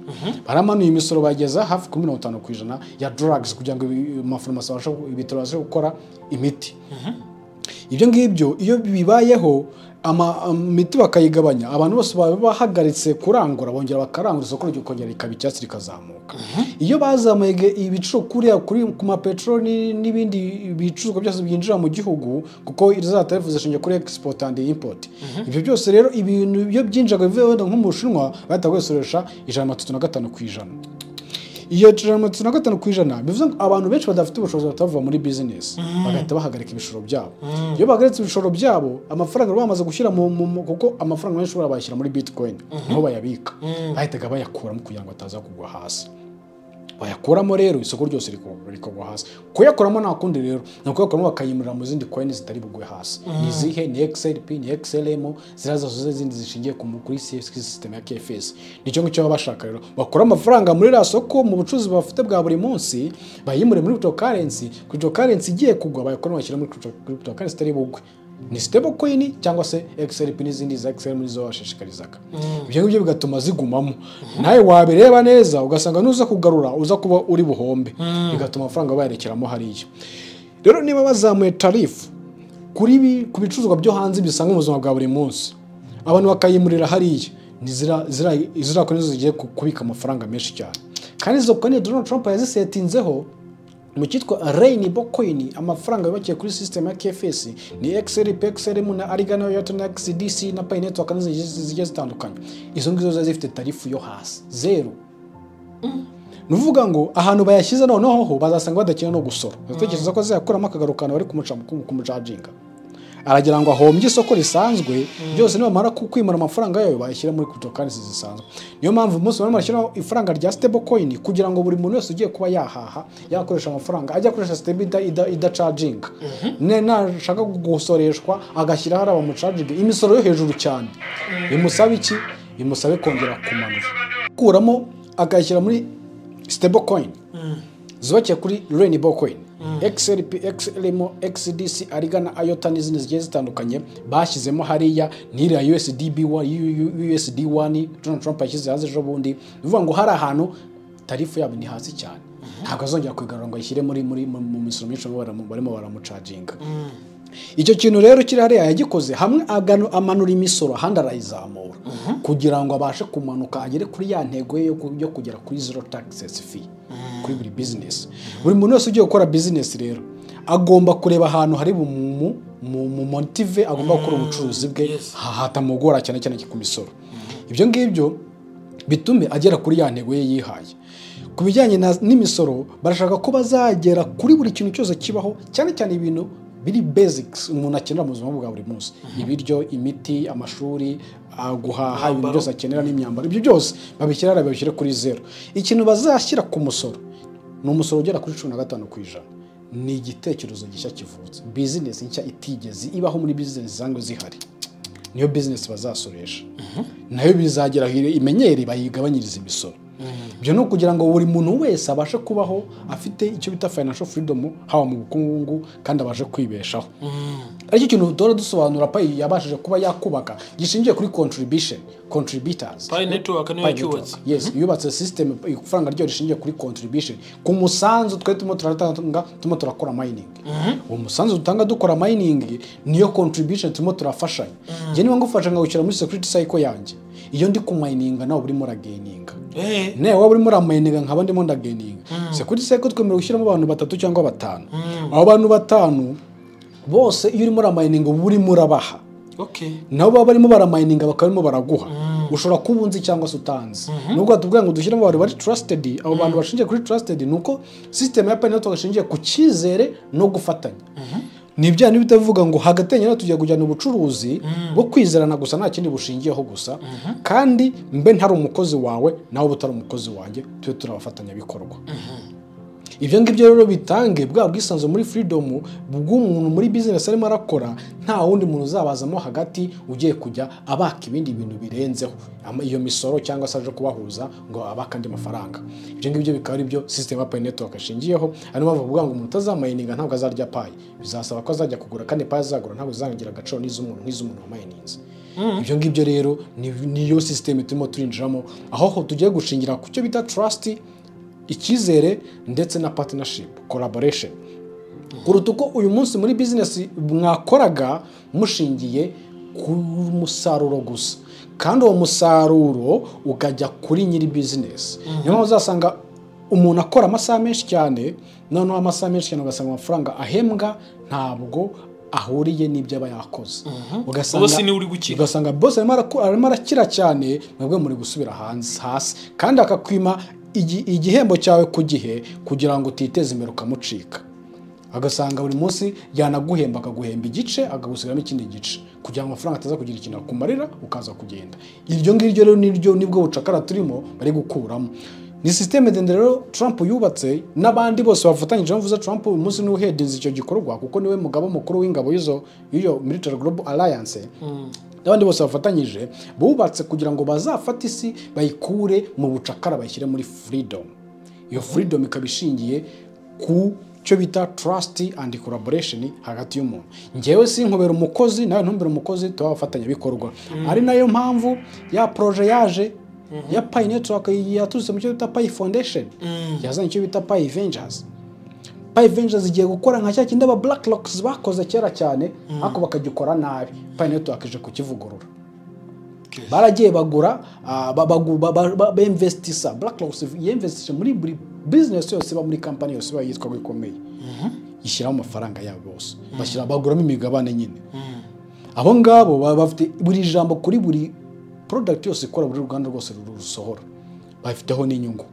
Baramanuye imisoro bageza hafi kuri 50% ya drugs kugira ngo amafarumasi abashe, ibitaro babashe gukora imiti. Ibyo ngibyo iyo bibayeho imiti bakayigabanya, abantu bose baba bahagaritse kurangura, bongera bakarangura, isoko rikongera rikaba icyatsi rikazamuka. Iyo bazamuye ibiciro kuriya ku mapetroli n'ibindi bicuruzwa byose byinjira mu gihugu, kuko za tarifu zishingiye kuri export and import, ibyo byose rero ibintu iyo byinjiraga bivuye wenda nko mu Bushinwa bahita basoresha 135%. Iyo 135% bivuze ngo abantu benshi badafite ubushobozi batava muri business bagahita bahagarika ibishoro byabo. Iyo bahagaritse ibishoro byabo, amafaranga bamaze gushyira kuko amafaranga menshi bayashyira muri bitcoin niho bayabika, bahitaga bayakuramo kugira ngo ataza kugwa hasi. Bayakuramo rero isoko ryose rikagwa hasi. Kuyakuramo nta kundi rero ni ukuyakuramo bakayimurira mu zindi coin zitari bugwe hasi. Ni izihe? Ni XRP, ni XLM, ziriya zose zindi zishingiye kuri system ya KFS. Nicyo ngicyo baba bashaka rero, bakura amafaranga muri iriya soko mu bucuruzi bafite bwa buri munsi, bayimure muri cryptocurrency. Cryptocurrency igiye kugwa bayakuramo bashyira muri cryptocurrency itari bugwe, ni stable coin cyangwa se XRP n'izindi za XLM nizo bashishikarizaga. Ibyo ngibyo bigatuma zigumamo. Nawe wabireba neza ugasanga nuza kugarura uza kuba uri buhombe, bigatuma amafaranga bayerekeramo hariya. Rero niba bazamuye tarifu kuri ku bicuruzwa byo hanze bisanga mu buzima bwa buri munsi, abantu bakayimurira hariya, ni ziriya konti zigiye kubika amafaranga menshi cyane. Kandi izo konti Donald Trump yazisetinzeho Mu cyitwa Rainbow Coin, amafaranga yubakiye kuri system ya QFS ni XRP, XLM na Algorand, IOTA na XDC na Pi Network n'izindi zigiye zitandukanye. Izo ngizo ziba zifite tariff yo hasi, zero. Ni ukuvuga ngo ahantu bayashyize noneho ho bazasanga badakina no gusora. Batekereza ko azayakuramo akagarukana bari kumuca kumucharginga, aragira ngo ahombye isoko risanzwe byose. Nibamara kwimura amafaranga yayo, bayashyira muri cryptocurrency zisanzwe. Niyo mpamvu umunsi barimo barashyiraho ifaranga rya stable coin, kugira ngo buri muntu wese ugiye kuba yahaha, yakoresha amafaranga, ajya akoresha stable idacharginga. Nashaka gusoreshwa, agashyira hariya bamucharginga imisoro yo hejuru cyane. Bimusabe iki? Bimusabe kongera kumanura, kuramo, akayashyira muri stable coin zubakiye kuri Rainbow Coin, XRP, XLM, XDC, Algorand, IOTA n'izindi zigiye zitandukanye bashyizemo hariya, n'iriya USDB USD1 Donald Trump yashyize hanze ejo bundi. Ni ukuvuga ngo hari ahantu tariff yabo ni hasi cyane, ntabwo azongera kwigarura ngo ayishyire muri muri mu misoro myinshi barimo baramucharginga. Icyo kintu rero kiri hariya, yagikoze hamwe amanura imisoro, ahandi arayizamura, kugira ngo abashe kumanuka agere kuri ya ntego ye yo kugera kuri zero taxes fee kuri buri business. Buri muntu wese ugiye gukora business rero agomba kureba ahantu hari mu motive agomba gukora ubucuruzi bwe hatamugora cyane cyane ku misoro. Ibyo ngibyo bitume agera kuri ya ntego ye yihaye. Ku bijyanye n'imisoro, barashaka ko bazagera kuri buri kintu cyose kibaho, cyane cyane ibintu biri basics umuntu akenera mu buzima bwa buri munsi: ibiryo, imiti, amashuri, guhaha, ibintu byose akenera n'imyambaro. Ibyo byose babishyira hariya, babishyire kuri zero. Ikintu bazashyira ku musoro ni umusoro ugera kuri 15%. Ni igitekerezo gishya kivutse, business nshya itigeze ibaho muri business zisanzwe zihari. Niyo business bazasoresha, nayo bizagera aho imenyere, bayigabanyiriza imisoro. Ibyo ni ukugira ngo buri muntu wese abashe kubaho afite icyo bita financial freedom, haba mu bukungu, kandi abashe kwibeshaho. Aricyo kintu duhora dusobanura Pi yabashije kuba yakubaka, gishingiye kuri contribution, contributors. Pi Network niyo Pi yacyubatse. Network. Yes, yubatse system, ifaranga ryo rishingiye kuri contribution, ku musanzu twe turimo turatanga, turimo turakora mining. Uwo musanzu dutanga dukora mining niyo contribution, turimo turafashanya. Njye niba ngufasha nkawushyira muri security cycle yanjye, iyo ndi kumininga nawe urimo uragaininga. Nawe waba urimo uramininga, nkaba ndimo ndagaininga. Security cycle twemerewe gushyiramo abantu batatu cyangwa batanu. Abo bantu batanu bose, iyo urimo uramininga uba urimo urabaha, nabo baba barimo baramininga, bakaba barimo baraguha. Ushobora kuba unzi cyangwa se utanzi. Nubwo batubwira ngo dushyiremo abantu bari trusted, abo bantu bashingiye kuri trusted, ni uko system ya Pi Network ishingiye ku cyizere no gufatanya. Ni ibya bitavuga ngo hagati yanyu tugiye kujyana ubucuruzi bwo kwizerana gusa, nta kindi bushingiyeho gusa, kandi mbe ntari umukozi wawe, nawe uba utari umukozi wanjye, tube turi abafatanyabikorwa. Ibyo ngibyo rero bitange bwa bwisanzure muri freedom bw'umuntu muri business arimo arakora, nta wundi muntu uzabazamo hagati ugiye kujya abaka ibindi bintu birenzeho iyo misoro, cyangwa se aje kubahuza ngo abake andi mafaranga. Ibyo ngibyo bikaba ari byo system ya Pi Network ishingiyeho. Ari mpamvu bavuga ngo umuntu utazamininga ntabwo azarya Pi, bizasaba ko azajya kugura, kandi Pi azagura ntabwo zizagira agaciro nk'iz'umuntu wamininze. Ibyo ngibyo rero niyo system turimo turinjiramo, aho tugiye gushingira ku cyo bita trust, icyizere, ndetse na partnership, collaboration, kuruta uko uyu munsi muri business mwakoraga mushingiye ku musaruro gusa, kandi uwo musaruro ukajya kuri nyiri business. Niyo mpamvu uzasanga umuntu akora amasaha menshi cyane, noneho amasaha menshi cyane ugasanga amafaranga ahembwa ntabwo ahuriye n'ibyo aba yakoze. Ugasanga Boss niwe uri gukira. Ugasanga boss arimo arakira cyane, mwebwe muri gusubira hanze hasi, kandi akakwima igihembo cyawe ku gihe kugira ngo utiteze imbere ukamucika. Agasanga buri munsi yanaguhemba, akaguhemba igice, akagusigamo ikindi gice, kugira ngo amafaranga ataza kugira ikintu akumarira ukaza kugenda. Iryo ngiryo rero niryo nibwo bucakara turimo bari gukuramo. Ni système ndende rero Trump yubatse n'abandi bose bafatanyije. Mvuze Trump uyu munsi niwe uheadinze icyo gikorwa, kuko niwe mugaba mukuru w'ingabo y'iyo Military Global Alliance. N'abandi bose bafatanyije bubatse kugira ngo bazafate isi bayikure mu bucakara, bayishyire muri freedom. Iyo freedom ikaba ishingiye ku cyo bita trust and collaboration hagati y'umuntu. Njyewe sinkubera umukozi, nawe ntumbere umukozi, tuba abafatanyabikorwa. Ari nayo mpamvu ya projet yaje ya Pi Network yaturutse mu cyo bita Pi Foundation, yazanye icyo bita Pi Ventures. Pi Ventures igiye gukora nka cya kindi aba BlackRock bakoze kera cyane, ariko bakagikora nabi. Pi Network ije kukivugurura. Baragiye bagura, beinvestisa. BlackRock yinvestise muri buri business yose iba muri company yose iba yitwa ko ikomeye ishyiramo amafaranga yabo bose, bashyira, baguramo imigabane nyine. Abo ngabo baba bafite buri jambo kuri buri product yose ikora, buri ruganda rwose rusohora bafiteho n'inyungu.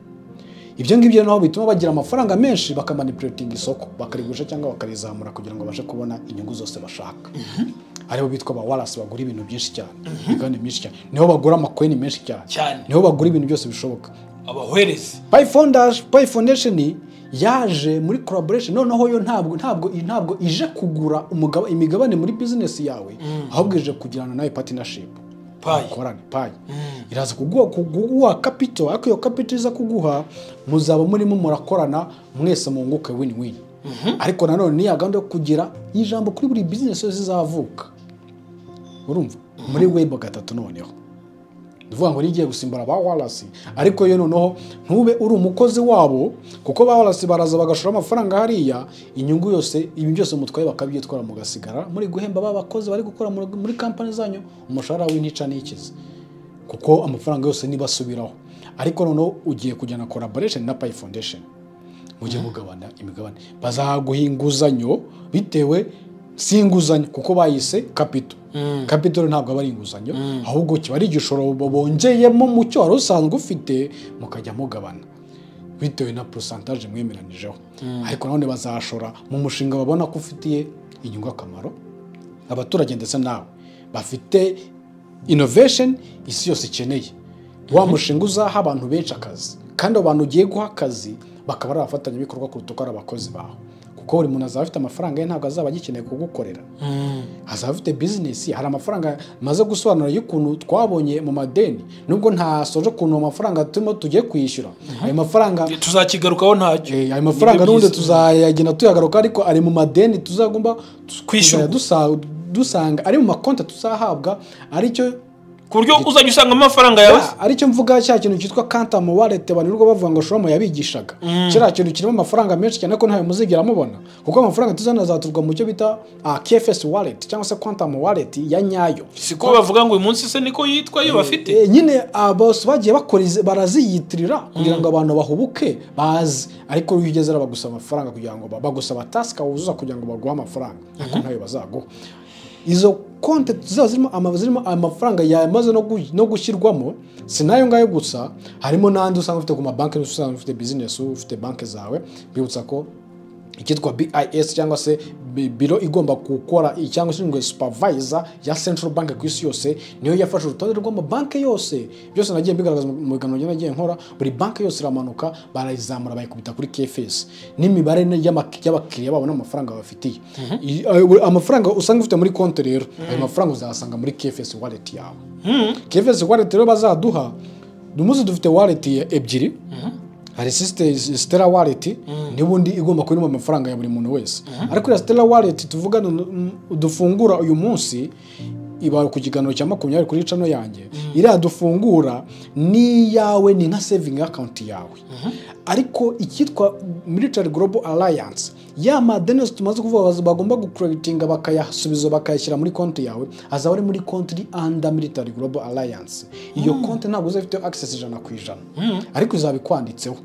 Ibyo ngibyo naho bituma bagira amafaranga menshi, bakamanipulatinga isoko, bakarigurisha cyangwa bakarizamura kugira ngo babashe kubona inyungu zose bashaka. Aribo bitwa ba whales, bagura ibintu byinshi cyane, imigabane myinshi cyane, niho bagura amacoin menshi cyane, Cyane. niho bagura ibintu byose bishoboka. Abahwerezi. Pi Foundation yaje muri collaboration. Noneho yo ntabwo ije kugura imigabane muri business yawe, ahubwo ije kugirana nawe partnership. Pi. Mukorane. Pi iraza kuguha capital, ariko iyo capital iza kuguha muzaba murimo murakorana mwese, munguke win win. Ariko nanone ni ya gahunda yo kugira ijambo kuri buri business yose izavuka, urumva, muri web gatatu. Noneho ni ukuvuga ngo nigiye gusimbura ba whales, ariko yo noneho ntube uri umukozi wabo, kuko ba whales baraza bagashora amafaranga hariya, inyungu yose, ibi byose mutwaye bakabyitwara, mugasigara muri guhemba ba bakozi bari gukora muri kampani zanyu umushahara w'intica n'ikize, kuko amafaranga yose niba asubiraho. Ariko noneho ugiye kujyana collaboration na Pi Foundation, mujye mugabana imigabane. Bazaguha inguzanyo, bitewe si inguzanyo kuko bayise capital. Capital ntabwo aba ari inguzanyo, ahubwo kiba ari igishoro bongeyemo mu cyo wari usanzwe ufite, mukajya mugabana bitewe na pourcentage mwemeranijeho. Ariko nanone bazashora mu mushinga babona ko ufitiye inyungu, akamaro abaturage ndetse nawe, bafite innovation isi yose ikeneye, wa mushinga uzaha abantu benshi akazi, kandi abo bantu ugiye guha akazi bakaba ari abafatanyabikorwa kuruta uko ari abakozi bawe, kuko buri muntu azaba afite amafaranga ye, ntabwo azaba agikeneye kugukorera, azaba afite business. Hari amafaranga maze gusobanura y'ukuntu twabonye mu madeni, nubwo ntasoje ukuntu amafaranga turimo tugiye kwishyura ayo mafaranga. Tuzakigarukaho ntacyo. Ayo mafaranga Nibyo n'ubundi byiza. tuzayagenda tuyagaruka, ariko ari mu madeni tuzagomba Kwishyurwa. kuzajya dusanga ari mu makonti tuzahabwa, aricyo Ku buryo uzajya usangamo amafaranga yawe. Aricyo mvuga, cya kintu cyitwa quantum wallet abantu birirwa bavuga ngo Shlomo yabigishaga, kiriya kintu kirimo amafaranga menshi cyane, ko ntayo muzigera mubona, kuko amafaranga tuzana azaturuka mu cyo bita QFS wallet cyangwa se quantum wallet ya nyayo. Siko bavuga ngo uyu munsi se niko yitwa iyo bafite? Nyine bose bagiye bakora baraziyitirira kugira ngo abantu bahubuke baze, ariko iyo ugeze bagusaba amafaranga kugira ngo bagusaba task wuzuza kugira ngo baguhe amafaranga, ariko ntayo bazaguha. Izo konti zaba zirimo amafaranga yamaze no gushyirwamo, si nayo ngayo gusa, harimo n'andi usanga ufite ku mabanki, usanga ufite business, ufite banki zawe. Bibutsa ko icyitwa BIS cyangwa se biro igomba gukora cyangwa ishinzwe supervisor ya central bank ku isi yose, niyo yafashe urutonde rw'amabanki yose. Byose nagiye mbigaragaza mu biganiro nagiye nkora. Buri banki yose iramanuka, barayizamura, bayikubita kuri QFS n'imibare y'abakiriya babo n'amafaranga babafitiye. Amafaranga usanga ufite muri konti rero, ayo mafaranga uzayasanga muri QFS wallet yawe. QFS wallet rero bazaduha, umunsi dufite wallet ebyiri. Hari Stellar wallet n'ubundi igomba kuba irimo amafaranga ya buri muntu wese, ariko iriya Stellar wallet tuvuga dufungura uyu munsi, iba ku kiganiro cya 20 kuri channel yanjye. Iriya dufungura ni iyawe, ni nka saving account yawe. Ariko icyitwa Military Global Alliance, ya madeni yose tumaze kuvuga bagomba gucreditinga, bakayasubiza, bakayashyira muri konti yawe, azaba ari muri konti iri under Military Global Alliance. Iyo konti ntabwo uzaba ufite access 100%, ariko izaba ikwanditseho.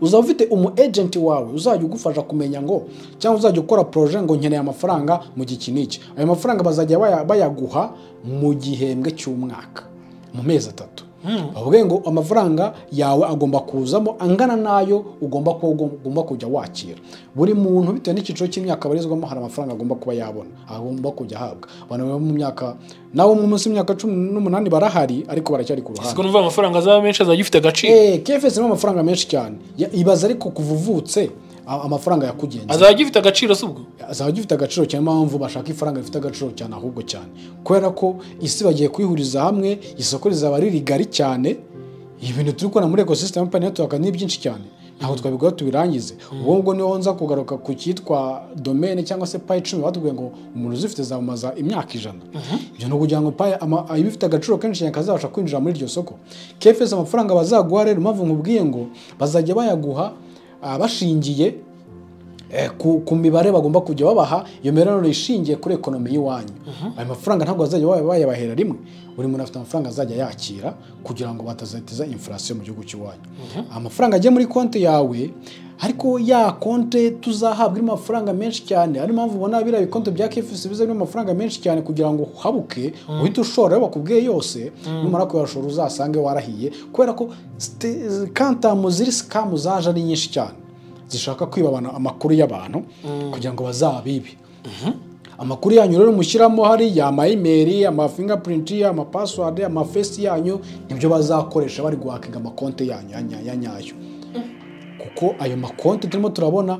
Uzaba ufite umu agent wawe uzajya ugufasha kumenya ngo, cyangwa uzajya ukora projet ngo nkeneye amafaranga mu gihe iki n'iki. Ayo mafaranga bazajya bayaguha mu gihembwe cy'umwaka, mu mezi 3. Bavuge ngo amafaranga yawe agomba kuzamo angana n'ayo ugomba kuba ugomba kujya wakira. Buri muntu, bitewe n'icyiciro cy'imyaka abarizwamo, hari amafaranga agomba kuba yabona, agomba kujya ahabwa. Abantu bari mu myaka nabo munsi y'imyaka 18 barahari, ariko baracyari ku ruhande. Siko numva amafaranga azaba menshi, azajya afite agaciro. QFS irimo amafaranga menshi cyane. Ibaza ariko kuva uvutse amafaranga yakugenze. Azajya agifite agaciro si ubwo? Azaba agifite agaciro cyane. Impamvu bashaka ifaranga rifite agaciro cyane, ahubwo cyane kubera ko isi bagiye kuyihuriza hamwe, isoko rizaba riri rigari cyane. Ibintu turi kubona muri ecosystem Pi Network ni byinshi cyane, ntabwo twabikora tubirangize. Ubwo ngubwo niho nza kugaruka ku cyitwa domain cyangwa se Pi 10. Batubwiye ngo umuntu uzifite zamumaza imyaka 100. Ibyo ni ukugira ngo Pi iba ifite agaciro kenshi cyane, kazabasha kwinjira muri iryo soko. QFS amafaranga bazaguha rero, impamvu nkubwiye ngo bazajya bayaguha bashingiye Ku mibare bagomba kujya babaha, iyo mibare ishingiye kuri economy y'iwanyu. Ayo mafaranga ntabwo bazajya bayabahera rimwe, buri muntu afite amafaranga azajya yakira kugira ngo batazateza inflation mu gihugu cy'iwanyu. Amafaranga agiye muri konti yawe, ariko ya konti tuzahabwa irimo amafaranga menshi cyane. Ari mpamvu ubona biriya bikonti bya QFS biza birimo amafaranga menshi cyane, kugira ngo uhabuke uhite ushora ayo bakubwiye yose. Numara kuyashora uzasange warahiye, kubera ko quantum ziri scam zaje ari nyinshi cyane, zishaka kwiba abantu amakuru y'abantu kugira ngo bazabibe amakuru yanyu. Rero mushyiramo hariya ama email, ama fingerprint, ama password, ama face yanyu, nibyo bazakoresha bari guhackinga amakonti yanyu ya nyayo. Kuko ayo makonti turimo turabona,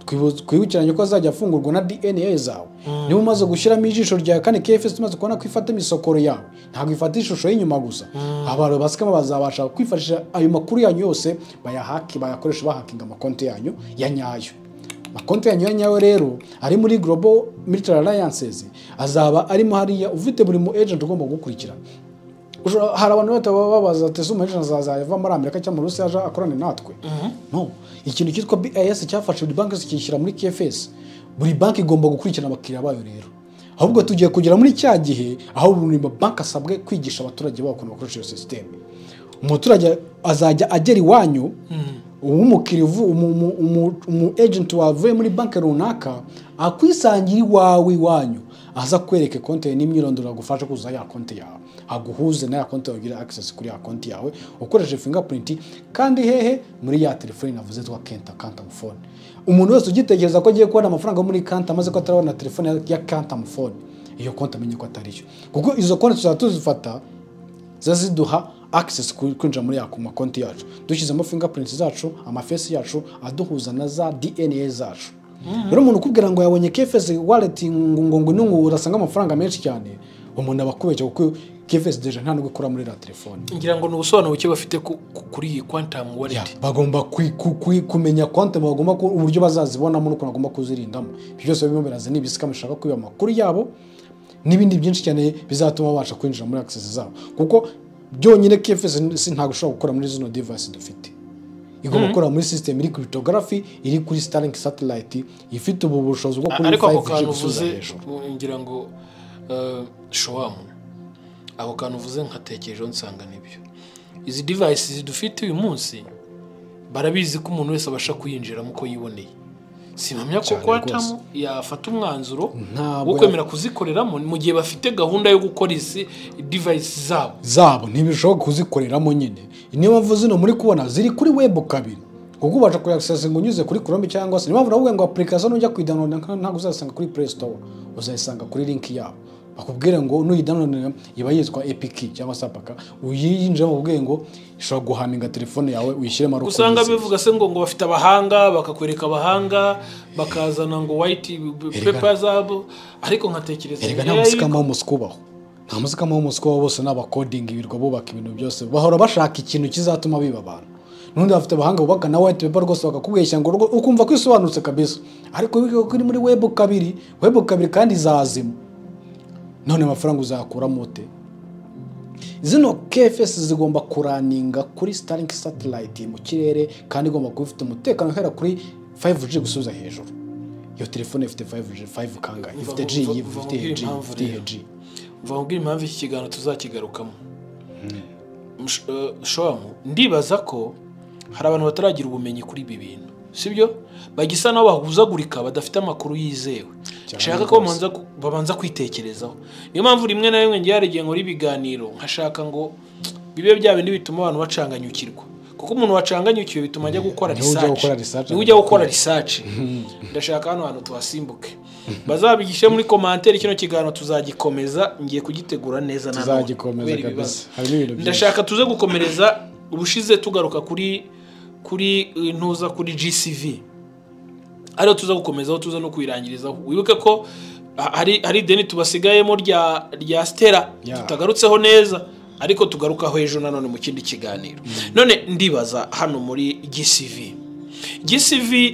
twibukiranye ko azajya afungurwa na DNA zawe. Niba umaze gushyiramo ijisho ryawe, kandi QFS tumaze kubona ko ifata imisokoro yawe, ntabwo ifata ishusho y'inyuma gusa, abantu bascama bazabasha kwifashisha ayo makuru yanyu yose, bayahacke, bayakoresha bahackinga amakonti yanyu ya nyayo. Amakonti yanyu ya nyayo rero ari muri Global Military Alliances, azaba arimo hariya, ufite buri mu agent ugomba gukurikirana. Hari abantu bataba babaza ati: "Ese umu agent azava muri Amerika cyangwa mu Rusiya aje akorane natwe?" No, ikintu cyitwa BIS cyafashe buri banki kikishyira muri QFS. Buri banki igomba gukurikirana abakiriya bayo. Rero ahubwo tugiye kugera muri cya gihe aho buri banki asabwe kwigisha abaturage babo ukuntu bakoresha iyo sisiteme. Umuturage azajya agera iwanyu, uw'umukiriya, umu agent wavuye muri banki runaka akwisangira iwawe iwanyu, aza kwereka konti yawe n'imyirondoro, agufasha kuzuza ya konti yawe, aguhuze na ya konti yawe, ugire access kuri ya konti yawe ukoresheje fingerprint. Kandi hehe? Muri ya telefoni navuze twa kenta quantum phone. Umuntu wese ugitekereza ko agiye kubona amafaranga yo muri quantum amaze ko atarabona telefone ya quantum phone, iyo konti amenye ko atariyo, kuko izo konti tuzaba tuzifata ziba ziduha access kwinjira muri ya ku makonti yacu, dushyizemo fingerprints zacu, amaface yacu aduhuza na za DNA zacu. Rero umuntu ukubwira ngo yabonye QFS wallet, ngo urasanga amafaranga menshi cyane, umuntu aba akubeshya, kuko QFS déjà nta nubwo ikora muri la telefone. Ngira ngo ni ubusobanuro buke bafite kuri iyi quantum Ya, wallet. Bagomba kumenya quantum, bagomba uburyo bazazibonamo n'ukuntu bagomba kuzirindamo. Ibyo byose birimo biraza ni ibiscam bishaka kwiba amakuru yabo n'ibindi byinshi cyane bizatuma babasha kwinjira muri access zabo, kuko byonyine QFS si ntabwo ushobora gukora muri zino device dufite. Igomba gukora muri system iri cryptography, iri kuri Starlink satellite, ifite ubu bushobozi bwo kuri Ariko ako 5G kantu gusubiza uvuze, hejuru. ngira ngo showamu ako kantu uvuze nkatekerejeho, nsanga nibyo. Izi devices dufite uyu munsi, barabizi ko umuntu wese abasha kuyinjiramo uko yiboneye. Simpamya ko Cyane quantum rwose. yafata umwanzuro Ntabwo wo kwemera kuzikoreramo mu gihe bafite gahunda yo gukora izi device zabo. Zabo ntibishoboka kuzikoreramo nyine. Niyo mpamvu zino muri kubona ziri kuri web kabiri, kuko ubasha kuyaccessinga unyuze kuri Chrome, cyangwa se niyo mpamvu navuga ngo application nujya kuyidownload ntabwo uzayisanga kuri Play Store, uzayisanga kuri link yabo. Bakubwire ngo nuyidownload iba yitwa APK cyangwa se APK, uyinjiramo bakubwiye ngo ishobora guhaminga telefone yawe, uyishyiremo ari uko Usanga yizeye. bivuga se ngo bafite abahanga, bakakwereka abahanga, bakazana ngo white paper zabo, ariko nkatekereza Erega nta AI muscammer w'umuswa ubaho, nta muscammer w'umuswa ubaho. Bose ni abacoding, birirwa bubaka ibintu byose, bahora bashaka ikintu kizatuma biba abantu. N'undi bafite abahanga bubaka na white paper rwose, bakakubeshya ngo ukumva ko isobanutse kabisa, ariko wibuke ko iri muri web kabiri, web kabiri kandi izazima. None amafaranga uzayakuramo ute? Zino QFS zigomba kurunninga kuri Starlink satellite mu kirere, kandi igomba kuba ifite umutekano uhera kuri 5G gusubiza hejuru. Iyo telefone ifite 5G, 5 kangahe? Ifite G, Umva ifite nkubwire G, impamvu ifite rero. G. Umva nkubwire impamvu iki kiganiro tuzakigarukamo. Showamu, ndibaza ko hari abantu bataragira ubumenyi kuri ibi bintu, sibyo? Bagisa naho bahuzagurika, badafite amakuru yizewe. Cyane Nshaka ko rwose. babanza kwitekerezaho. Niyo mpamvu rimwe na rimwe ngiye hari igihe nkora ibiganiro nkashaka ngo bibe bya bindi bituma abantu bacanganyukirwa, kuko umuntu wacanganyukiwe bituma ajya gukora Niwe ujya research. gukora research. Niwe ujya gukora research. Ndashaka hano hantu tuhasimbuke, bazabigishe muri commentaire. Kino kiganiro tuzagikomeza, ngiye kugitegura neza nanone, Tuzagikomeza kubera kabisa. ibibazo. Harimo ibintu byinshi. Ndashaka tuze gukomereza ubushize tugaruka kuri ntuza kuri GCV, ariyo tuza gukomezaho, tuza no kuyirangirizaho. Wibuke ko hari ideni tubasigayemo rya Stellar tutagarutseho neza, ariko tugarukaho ejo nanone mu kindi kiganiro. None ndibaza hano muri GCV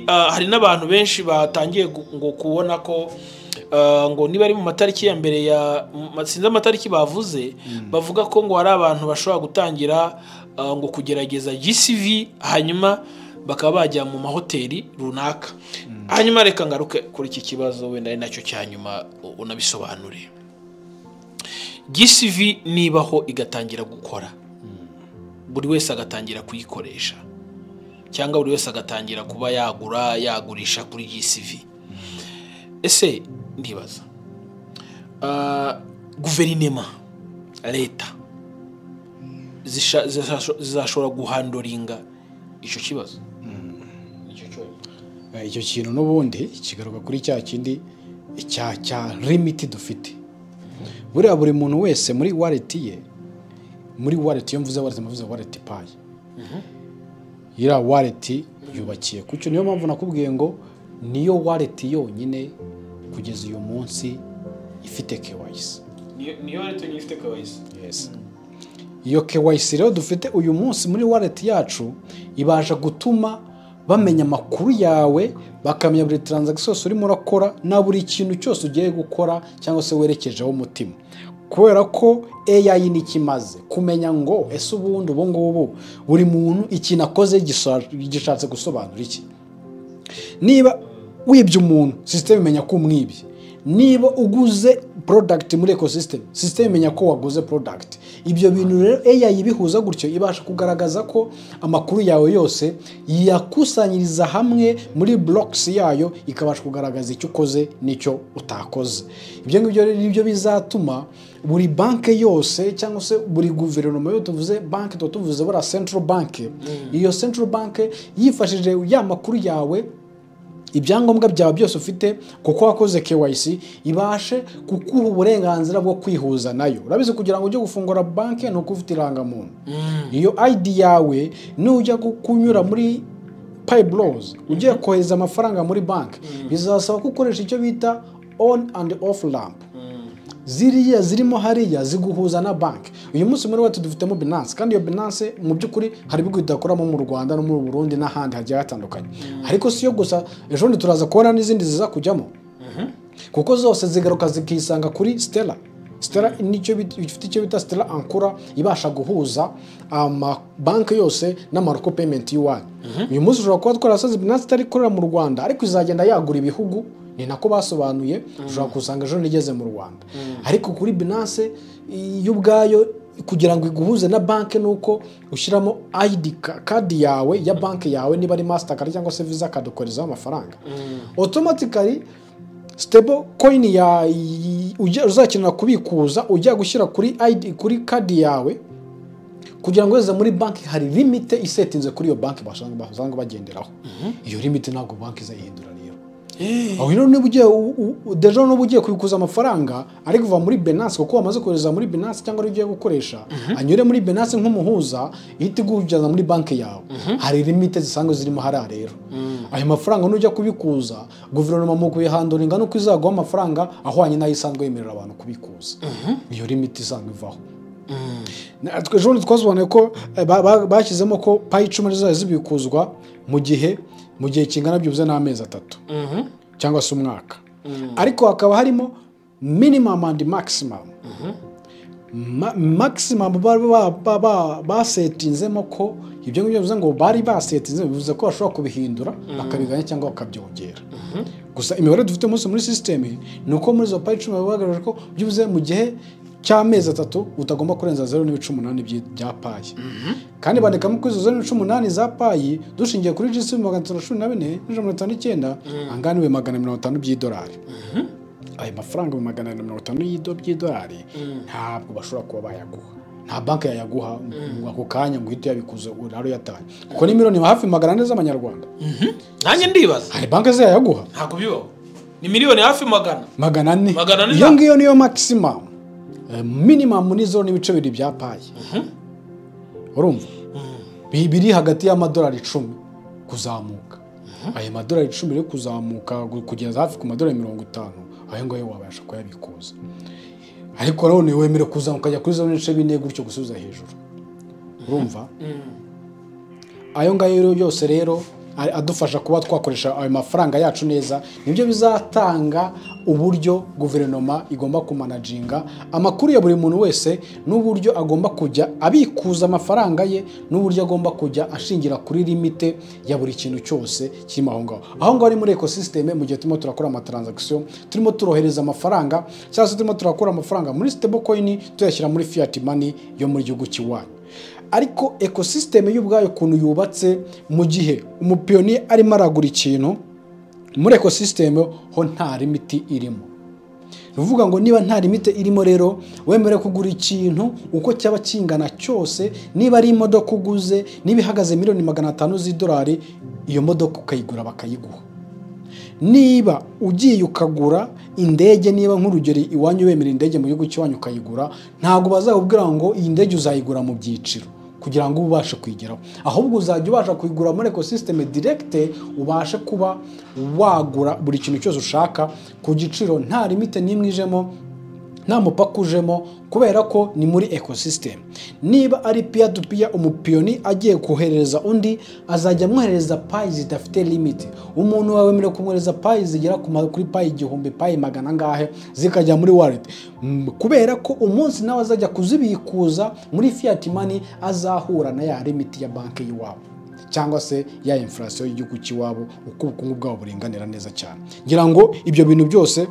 hari n'abantu benshi batangiye ngo kubona ko ngo niba ari mu matariki ya mbere ya sinzi amatariki bavuze, bavuga ko ngo hari abantu bashobora gutangira ngo kugerageza GCV, hanyuma bakaba bajya mu mahoteli runaka. Hanyuma reka ngaruke kuri iki kibazo wenda ari nacyo cya nyuma unabisobanure. GCV nibaho igatangira gukora, buri wese agatangira kuyikoresha cyangwa buri wese agatangira kuba yagura yagurisha kuri GCV, ese ndibaza guverinema, leta zizashobora guhandoringa icyo kibazo? Icyo kintu n'ubundi kigaruka kuri cya kindi cya limit dufite. Buriya buri muntu wese muri wallet ye, muri wallet, iyo mvuze wallet mvuze wallet Pi, iriya wallet yubakiye kucyo. Niyo mpamvu nakubwiye ngo niyo wallet yonyine kugeza uyu munsi ifite KYC. Niyo wallet yonyine ifite KYC. Yes. Iyo KYC rero dufite uyu munsi muri wallet yacu ibasha gutuma bamenya amakuru yawe, bakamenya buri transaction yose urimo urakora na buri kintu cyose ugiye gukora cyangwa se werekejeho umutima. Kubera ko AI nikimaze kumenya ngo ese ubundi ubu ngubu buri muntu ikintu akoze gishatse gusobanura iki. Niba wibye umuntu, system imenya ko umwibye. Niba uguze product muri ecosystem, system imenya ko waguze product. Ibyo bintu rero AI ibihuza gutyo, ibasha kugaragaza ko amakuru yawe yose yakusanyiriza hamwe muri blocks yayo, ikabasha kugaragaza icyo ukoze n'icyo utakoze. Ibyo ngibyo rero nibyo bizatuma buri banki yose cyangwa se buri guverinoma, iyo tuvuze banki tuba tuvuze buriya central bank, iyo central bank yifashishije ya makuru yawe, ibyangombwa byawe byose ufite kuko wakoze KYC, ibashe kukuha uburenganzira bwo kwihuza nayo. Urabizi, kugira ngo ujye gufungura banki ni uko ufite irangamuntu. Iyo ID yawe nujya kunyura muri Pi Bros ugiye kohereza amafaranga muri banki, bizasaba ko ukoresha icyo bita on and off ramp. Ziriya zirimo hariya ziguhuza na banki. Uyu munsi muri wacu dufitemo Binance, kandi iyo Binance mu by'ukuri hari ibigo idakoramo mu Rwanda no mu Burundi n'ahandi hagiye hatandukanye. Ariko si yo gusa, ejo bundi turaza kubona n'izindi ziza kujyamo, kuko zose zigaruka zikisanga kuri Stellar. Stellar nicyo ifite icyo bita Stellar Anchor, ibasha guhuza amabanki yose n'ama local payment y'iwanyu. Uyu munsi ushobora kuba twarasaze Binance itari ikorera mu Rwanda, ariko izagenda yagura ibihugu, ni nako basobanuye. Ushobora gusanga ejo nigeze mu Rwanda. Ariko kuri Binance yo ubwayo, kugira ngo iguhuze na banki nuko ushyiramo ID card yawe ya banki yawe, niba ari Mastercard cyangwa se Visa card, ukorezaho amafaranga automatically. Stable coin ya uzakenera kubikuza, ujya gushyira kuri ID, kuri card yawe, kugira ngo weze muri banki, hari limite isetinze kuri iyo banki basanzwe bagenderaho. Iyo limite ntabwo banki izayihindura. Rero aho rero niba ugiye déjà niba ugiye kubikuza amafaranga ari kuva muri Binance, kuko wamaze kohereza muri Binance cyangwa ari ugiye gukoresha, anyure muri Binance nk'umuhuza, ihita igujyana muri banki yawe. Hari limite zisanzwe zirimo hariya. Rero ayo mafaranga nujya kubikuza, guverinoma mu kuyihanduringa nuko izaguha amafaranga ahwanye n'ayo isanzwe yemerera abantu kubikuza. Iyo limite isanzwe ivaho. Natwe ejo bundi twasobanuye ko bashyizemo ko Pi 10 zizajya zibikuzwa mu gihe kingana byibuze n'amezi 3 cyangwa se umwaka, ariko hakaba harimo minimum and maximum. Maximum basetinzemo ko ibyo ngibyo bivuze ngo bari basetinze, bivuze ko bashobora kubihindura bakabigabanya cyangwa bakabyongera. Gusa imibare dufite umunsi muri system ni uko muri izo Pi 10 bagaragaje ko byibuze mu gihe cy'amezi 3 utagomba kurenza 0.8 bya Pi. Kandi bandikamo ko izo 0.8 za Pi, dushingiye kuri GCV 514,159, angana 250 by'idolari. Ayo mafaranga 250 by'idolari ntabwo bashobora kuba bayaguha, nta banki yayaguha ngo ako kanya ngo uhite uyabikuza urare uyataye, kuko ni miliyoni hafi 400 z'amanyarwanda. Nanjye ndibaza. Hari banki zayaguha? Ntabwo bibaho, ni miliyoni hafi magana 400. 400. Iyo ngiyo niyo maximum. Minimum ni 0.2 bya Pi. Urumva biri hagati y'amadolari 10 kuzamuka. Ayo madolari 10 rero kuzamuka kugeza hafi ku madolari 50, ayo ngayo wabasha kuyabikuza. Ariko none wemerewe kuzamuka ukajya kuri 0.4 gutyo gusubiza hejuru. Urumva ayo ngayo rero yose rero adufasha kuba twakoresha ayo mafaranga yacu neza, nibyo bizatanga uburyo guverinoma igomba kumanaginga amakuru ya buri muntu wese, n'uburyo agomba kujya abikuza amafaranga ye, n'uburyo agomba kujya ashingira kuri limite ya buri kintu cyose kirimo aho ngaho. Aho ngaho ni muri ecosystem, mu gihe turimo turakora amatransaction, turimo turohereza amafaranga cyangwa se turimo turakura amafaranga muri stablecoin tuyashyira muri fiat money yo muri gihugu cy'iwanyu. Ariko ecosystem y'ubwayo ukuntu yubatse, mu gihe umupiyoni arimo aragura ikintu muri ecosystem ho nta limit irimo. Ni ukuvuga ngo niba nta limit irimo rero, wemerewe kugura ikintu uko cyaba kingana cyose. Niba ari imodoka uguze, niba ihagaze miliyoni 500 z'idolari, iyo modoka ukayigura bakayiguha. Niba ugiye ukagura indege, niba nk'urugero iwanyu wemera indege mu gihugu cy'iwanyu ukayigura, ntabwo bazakubwira ngo iyi ndege uzayigura mu byiciro kugira ngo ubashe kuyigeraho, ahubwo uzajya ubasha kuyigura muri ecosystem direct, ubashe kuba wagura buri kintu cyose ushaka ku giciro, nta limite n'imwe ijemo, nta mupaka ujemo, kubera ko ni muri ecosystem. Niba ari peer to peer, umupiyoni agiye koherereza undi, azajya amwoherereza Pi zidafite limit. Umuntu wawe wemerewe kumwohereza Pi zigera kuri Pi 1000, Pi magana angahe, zikajya muri wallet. Kubera ko umunsi nawe azajya kuzibikuza muri fiat money, azahura na ya limit ya banki y'iwabo cyangwa se ya inflation y'igihugu cy'iwabo, uko ubukungu bwabo buringanira neza cyane. Ngira ngo ibyo bintu byose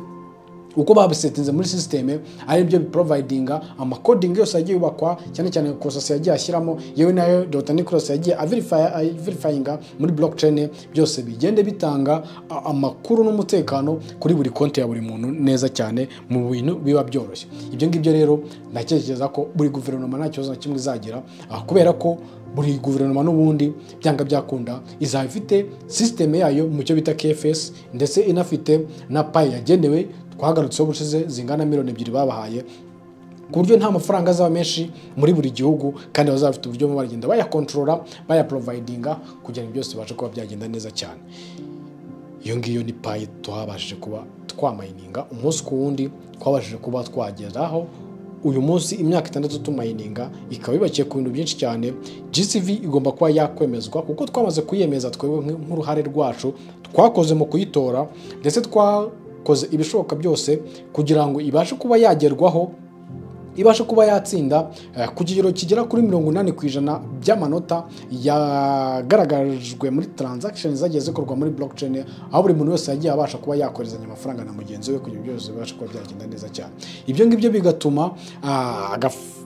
uko babisetinze muri system ari byo biprovidinga amacoding yose yagiye yubakwa, cyane cyane Kosasi yagiye ashyiramo, yewe nayo Dr Nicholas yagiye averifyinga muri blockchain, byose bigende bitanga amakuru n'umutekano kuri buri konti ya buri muntu neza cyane, mu bintu biba byoroshye. Ibyo ngibyo rero ndatekereza ko buri guverinoma nta kibazo na kimwe izagira, kubera ko buri guverinoma n'ubundi byanga byakunda izaba ifite system yayo mu cyo bita QFS, ndetse inafite na Pi yagenewe twagarutseho ubushize zingana miliyoni 2 babahaye, ku buryo nta mafaranga azaba menshi muri buri gihugu, kandi bazaba bafite uburyo baragenda bayakontorora, bayaprovidinga, kugira ngo byose bibashe kuba byagenda neza cyane. Iyo ngiyo ni Pi twabashije kuba twamayininga umunsi ku wundi, twabashije kuba twageraho uyu munsi imyaka 6 tumayininga, ikaba yubakiye ku bintu byinshi cyane. GCV igomba kuba yakwemezwa kuko twamaze kuyemeza twebwe nk'uruhare rwacu twakoze mu kuyitora, ndetse twakoze ibishoboka byose kugira ngo ibashe kuba yagerwaho, ibashe kuba yatsinda ku kigero kigera kuri 80% by'amanota yagaragajwe muri transaction zagiye zikorwa muri blockchain, aho buri muntu wese yagiye abasha kuba yakoherezanya amafaranga na mugenzi we kugira ngo byose bibashe kuba byagenda neza cyane. Ibyo ngibyo bigatuma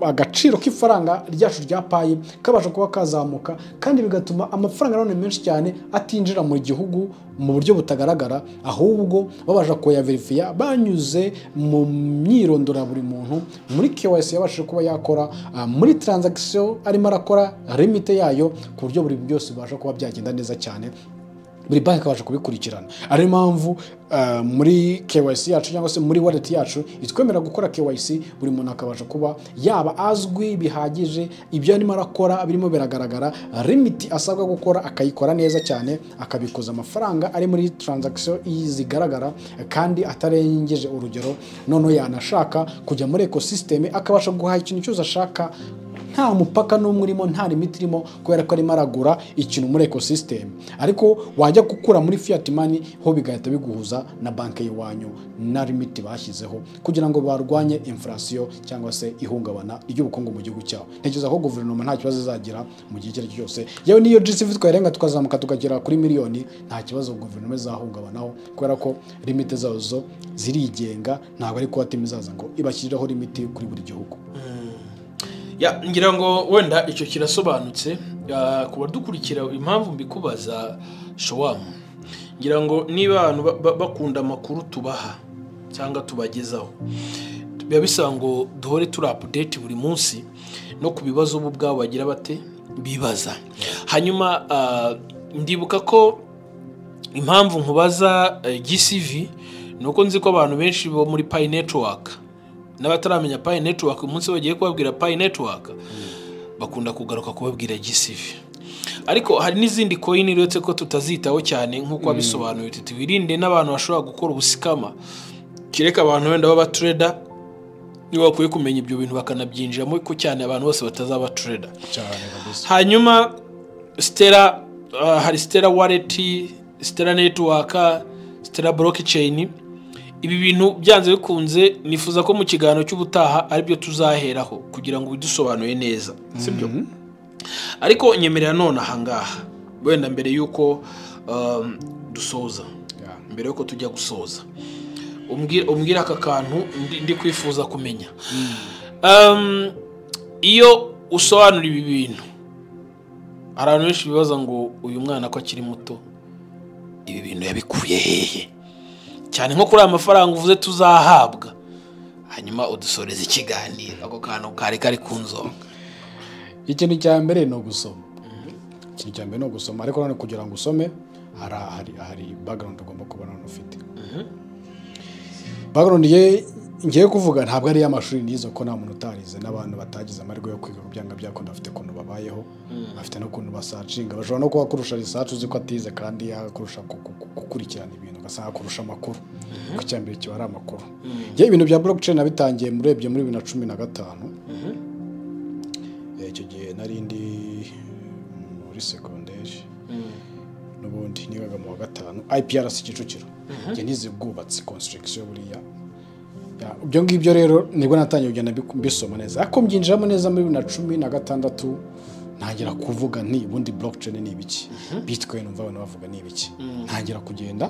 agaciro k'ifaranga ryacu rya Pi kabasha kuba kazamuka, kandi bigatuma amafaranga nanone menshi cyane atinjira mu gihugu mu buryo butagaragara, ahubwo babasha kuyaverifiya banyuze mu myirondoro ya buri muntu muri KYC yabashije kuba yakora, muri transaction arimo arakora, limite yayo, ku buryo buri byose bibasha kuba byagenda neza cyane, buri banki ikabasha kubikurikirana. Ariyo mpamvu muri KYC yacu cyangwa se muri wallet yacu itwemerera gukora KYC, buri muntu akabasha kuba yaba azwi bihagije, ibyo arimo arakora birimo biragaragara, limit asabwa gukora akayikora neza cyane, akabikuza amafaranga ari muri transaction zigaragara kandi atarengeje urugero. Noneho yanashaka kujya muri ecosystem akabasha guhaha ikintu cyose ashaka nta mupaka n'umwe urimo, nta limit irimo, kubera ko arimo aragura ikintu muri ecosystem. Ariko wajya gukura muri fiat money ho bigahita biguhuza na banki y'iwanyu na limit bashyizeho kugira ngo barwanye inflation cyangwa se ihungabana ry'ubukungu mu gihugu cyabo. Ntekereza ko guverinoma nta kibazo izagira mu gihe icyo ari cyo cyose. Yewe n'iyo GCV twayirenga tukazamuka tukagera kuri miliyoni, nta kibazo guverinoma izahungabanaho, kubera ko limit zazo zo zirigenga, ntabwo ari kuba izaza ngo ibashyirireho limit kuri buri gihugu. Ya, ngira ngo wenda icyo kirasobanutse. Ku badukurikira, impamvu mbikubaza showamu, ngira ngo niba abantu bakunda amakuru tubaha cyangwa tubagezaho, biba bisaba ngo duhore turi update buri munsi no ku bibazo bo ubwabo bagira bate bibaza. Hanyuma ndibuka ko impamvu nkubaza GCV ni uko nzi ko abantu benshi bo muri Pi Network n'abataramenya Pi Network, umunsi bagiye kubabwira Pi Network bakunda kugaruka kubabwira GCV. Ariko hari n'izindi coin, uretse ko tutazitaho cyane nk'uko wabisobanuye uti twirinde n'abantu bashobora gukora ubuscammer, kereka abantu wenda baba trader nibo bakwiye kumenya ibyo bintu bakanabyinjiramo, ko cyane abantu bose batazaba trader. Cyane kabisa. Hanyuma Stellar Hari Stellar Wallet, Stellar Network, Stellar Blockchain. Ibi bintu byanze bikunze nifuza ko mu kiganiro cy'ubutaha aribyo tuzaheraho kugira ngo bidusobanure neza, sibyo? Ariko nyemerera none ahangaha, wenda mbere y'uko dusoza, mbere y'uko tujya gusoza, umbwire aka kantu ndi kwifuza kumenya. Iyo usobanura ibi bintu, hari abantu benshi bibaza ngo uyu mwana ko akiri muto ibi bintu yabikuye hehe, cyane nko kuri aya mafaranga uvuze tuzahabwa. Hanyuma udusoreze ikiganiro, ako kantu kari kari ku nzonga. Ikintu cya mbere ni ugusoma. Ikintu cya mbere ni ugusoma, ariko none kugira ngo usome hari background ugomba kuba none ufite. Background ye ngiye kuvuga ntabwo ari iy'amashuri nize, ko nta muntu utarize, n'abantu batagize amahirwe yo kwiga byanga byakunda bafite ukuntu babayeho, bafite n'ukuntu basearchinga, bashobora no kuba kurusha research uzi ko atize, kandi yakurusha gukurikirana ibintu, ugasanga akurusha amakuru, kuko icya mbere kiba ari amakuru. Njye ibintu bya blockchain nabitangiye murebye muri 2015. Icyo gihe nari ndi muri segonderi, n'ubundi nigaga mu wa gatanu IPRC Kicukiro. Njye nize ubwubatsi, construction buriya. Ya, ibyo ngibyo rero nibwo natangiye kugenda mbisoma neza, ariko mbyinjiramo neza muri 2016, ntangira kuvuga nti ubundi blockchain ni ibiki, bitcoin numva abantu bavuga ni ibiki. Ntangira kugenda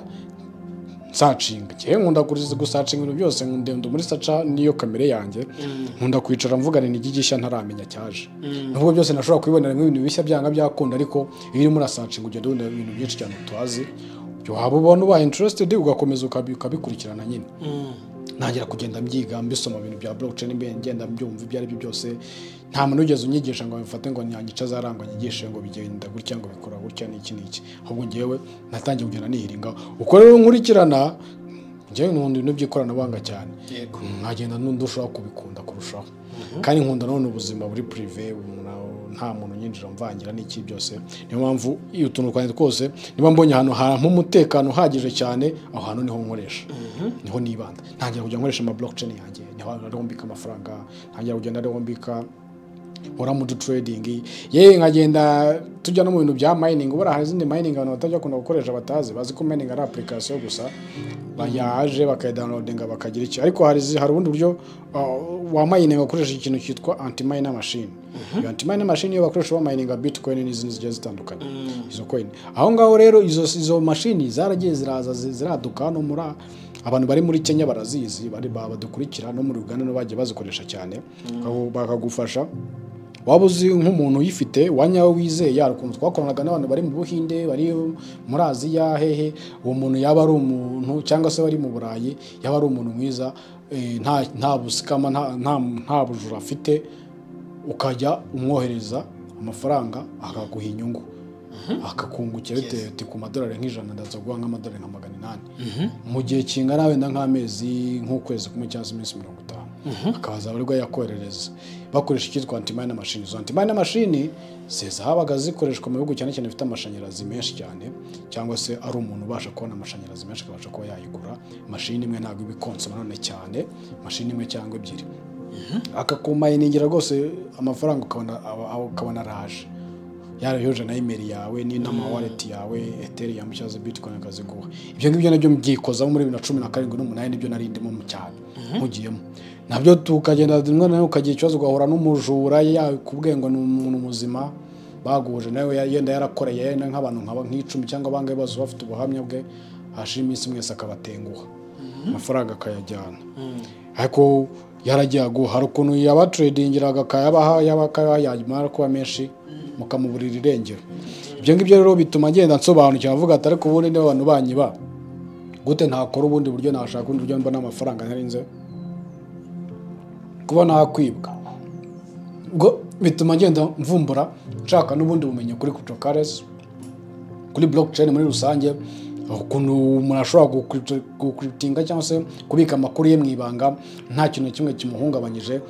nsearchinga. Njyewe nkunda gusearchinga ibintu byose, nkunda ndi muri searcher, niyo kamere yanjye. Nkunda kwicara mvuga ni iki gishya ntaramenya cyaje, nubwo byose nashobora kubibonera ibintu bishya byanga byakunda, ariko iyo urimo urasearchinga ugenda ubona ibintu byinshi cyane utazi, waba ubona ubaye interested ugakomeza ukabikurikirana nyine. Ntangira kugenda mbyiga, mbisoma ibintu bya blockchain, ngenda mbyumva ibyo ari byo byose. Nta muntu wigeze unyigisha ngo bifate ngo nyanyica zarangwa nyigishe ngo bigenda gutya, ngo bikora gutya n'iki n'iki, ahubwo ngewe natangiye kugenda nihiringa. Uko rero nkurikirana, njyewe nkunda ibintu by'ikoranabuhanga cyane, nkagenda ndushaho kubikunda kurushaho, kandi nkunda none ubuzima buri privé, nta muntu unyinjira mvangira n'iki byose. Niyo mpamvu iyo utuntu twanjye twose, niba mbonye ahantu hampa umutekano uhagije cyane, aho hantu niho nkoresha, niho nibanda. Ntangira kujya nkoresha ama blockchain yanjye, niho ariho mbika amafaranga. Ntangira kugenda ariho mbika, nkora mu trading, ye nkagenda tujya no mu bintu bya mining. Ubura hari izindi mining abantu batajya bakunda gukoresha, batazi, bazi ko mining ari application gusa bayaje bakayidownloadinga bakagira icyo, ariko hari ubundi buryo wa mining ukoresha ikintu cyitwa anti-miner machine. Iyo anti-miner machine iyo bakoresha ba mininga bitcoin n'izindi zigiye zitandukanye, izo coin aho ngaho rero, izo mashini zaragiye ziraza ziraduka hano muri abantu bari muri Kenya barazizi, bari badukurikira no muri Uganda no bagiye bazikoresha cyane. Bakagufasha, waba uzi nk'umuntu uyifite wa nyawe wizeye. Hari ukuntu twakoranaga n'abantu bari mu Buhinde, bari muri Aziya hehe, uwo muntu yaba ari umuntu cyangwa se bari mu Burayi, yaba ari umuntu mwiza, nta buscammer, nta bujura afite, ukajya umwohereza amafaranga akaguha inyungu, akakungukira bitewe ati ku madolari nk'ijana ndaza guha nk'amadolari nka 800 mu gihe kingana wenda nk'amezi, nk'ukwezi kumwe cyangwa se iminsi 50, akaza abarwa yakoherereza bakoresha icyitwa anti-miner machine. Izo anti-miner machine zabaga zikoreshwa mu bihugu cyane cyane bifite amashanyarazi menshi cyane, cyangwa se ari umuntu ubasha kubona amashanyarazi menshi akabasha kuba yayigura. Mashini imwe ntabwo iba ikonsoma none cyane, mashini imwe cyangwa ebyiri, akakuminingira rwose amafaranga, ukabona araje yarayuje na email yawe ni n'ama wallet yawe, Ethereum cyangwa se Bitcoin, akaziguha. Ibyo ngibyo nabyo mbyikozamo muri 2017 n'umunani, nibyo nari ndimo mu cyane mpugiyemo nabyo. Tukagenda rimwe na rimwe ukagira ikibazo, ugahura n'umujura yakubwiye ngo ni umuntu muzima baguhuje nawe, yenda yarakoreye yenda nk'abantu nk'aba nk'icumi cyangwa bangahe bose bafite ubuhamya bwe, hashira iminsi mwese akabatenguha, amafaranga akayajyana. Ariko yaragiye aguha, hari ukuntu yabatradingiraga akayabaha, yaba akayaha yamara kuba menshi mukamuburira irengero. Ibyo ngibyo rero bituma ngenda nsobanukira, avuga ati ariko ubundi niba abantu banyiba gute, ntakora ubundi buryo, nashaka ubundi buryo mbona amafaranga ntarinze kuba nakwibwa. Ubwo bituma ngenda mvumbura, nshaka n'ubundi bumenyi kuri cryptocurrency, kuri blockchain muri rusange, ukuntu umuntu ashobora gucryptinga cyangwa se kubika amakuru ye mu ibanga nta kintu na kimwe kimuhungabanyije.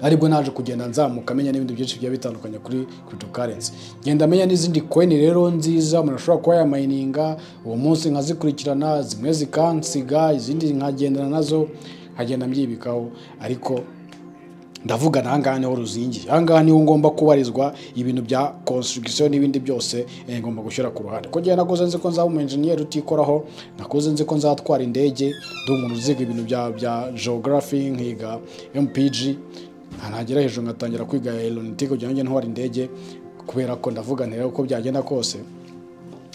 Aribwo naje kugenda nzamuka amenya n'ibindi byinshi bigiye bitandukanye kuri cryptocurrency, ngenda amenya n'izindi coin rero nziza umuntu ashobora kuba yamininga. Uwo munsi nkazikurikirana, zimwe zikansiga, izindi nkagendana nazo, nkagenda mbyibikaho. Ariko Ndavuga aha ngaha niho ruzingiye, aha ngaha niho ngomba kubarizwa. Ibintu bya construction n'ibindi byose ngomba gushyira ku ruhande, ko njyewe nakuze nzi ko nzaba umu engineer utikoraho, nakuze nzi ko nzatwara indege, ndi umuntu uziga ibintu bya geography, nkiga MPG, nagera hejuru ngatangira kwiga aeronautique kugira ngo njye ntwara indege, kubera ko ndavuga nti rero uko byagenda kose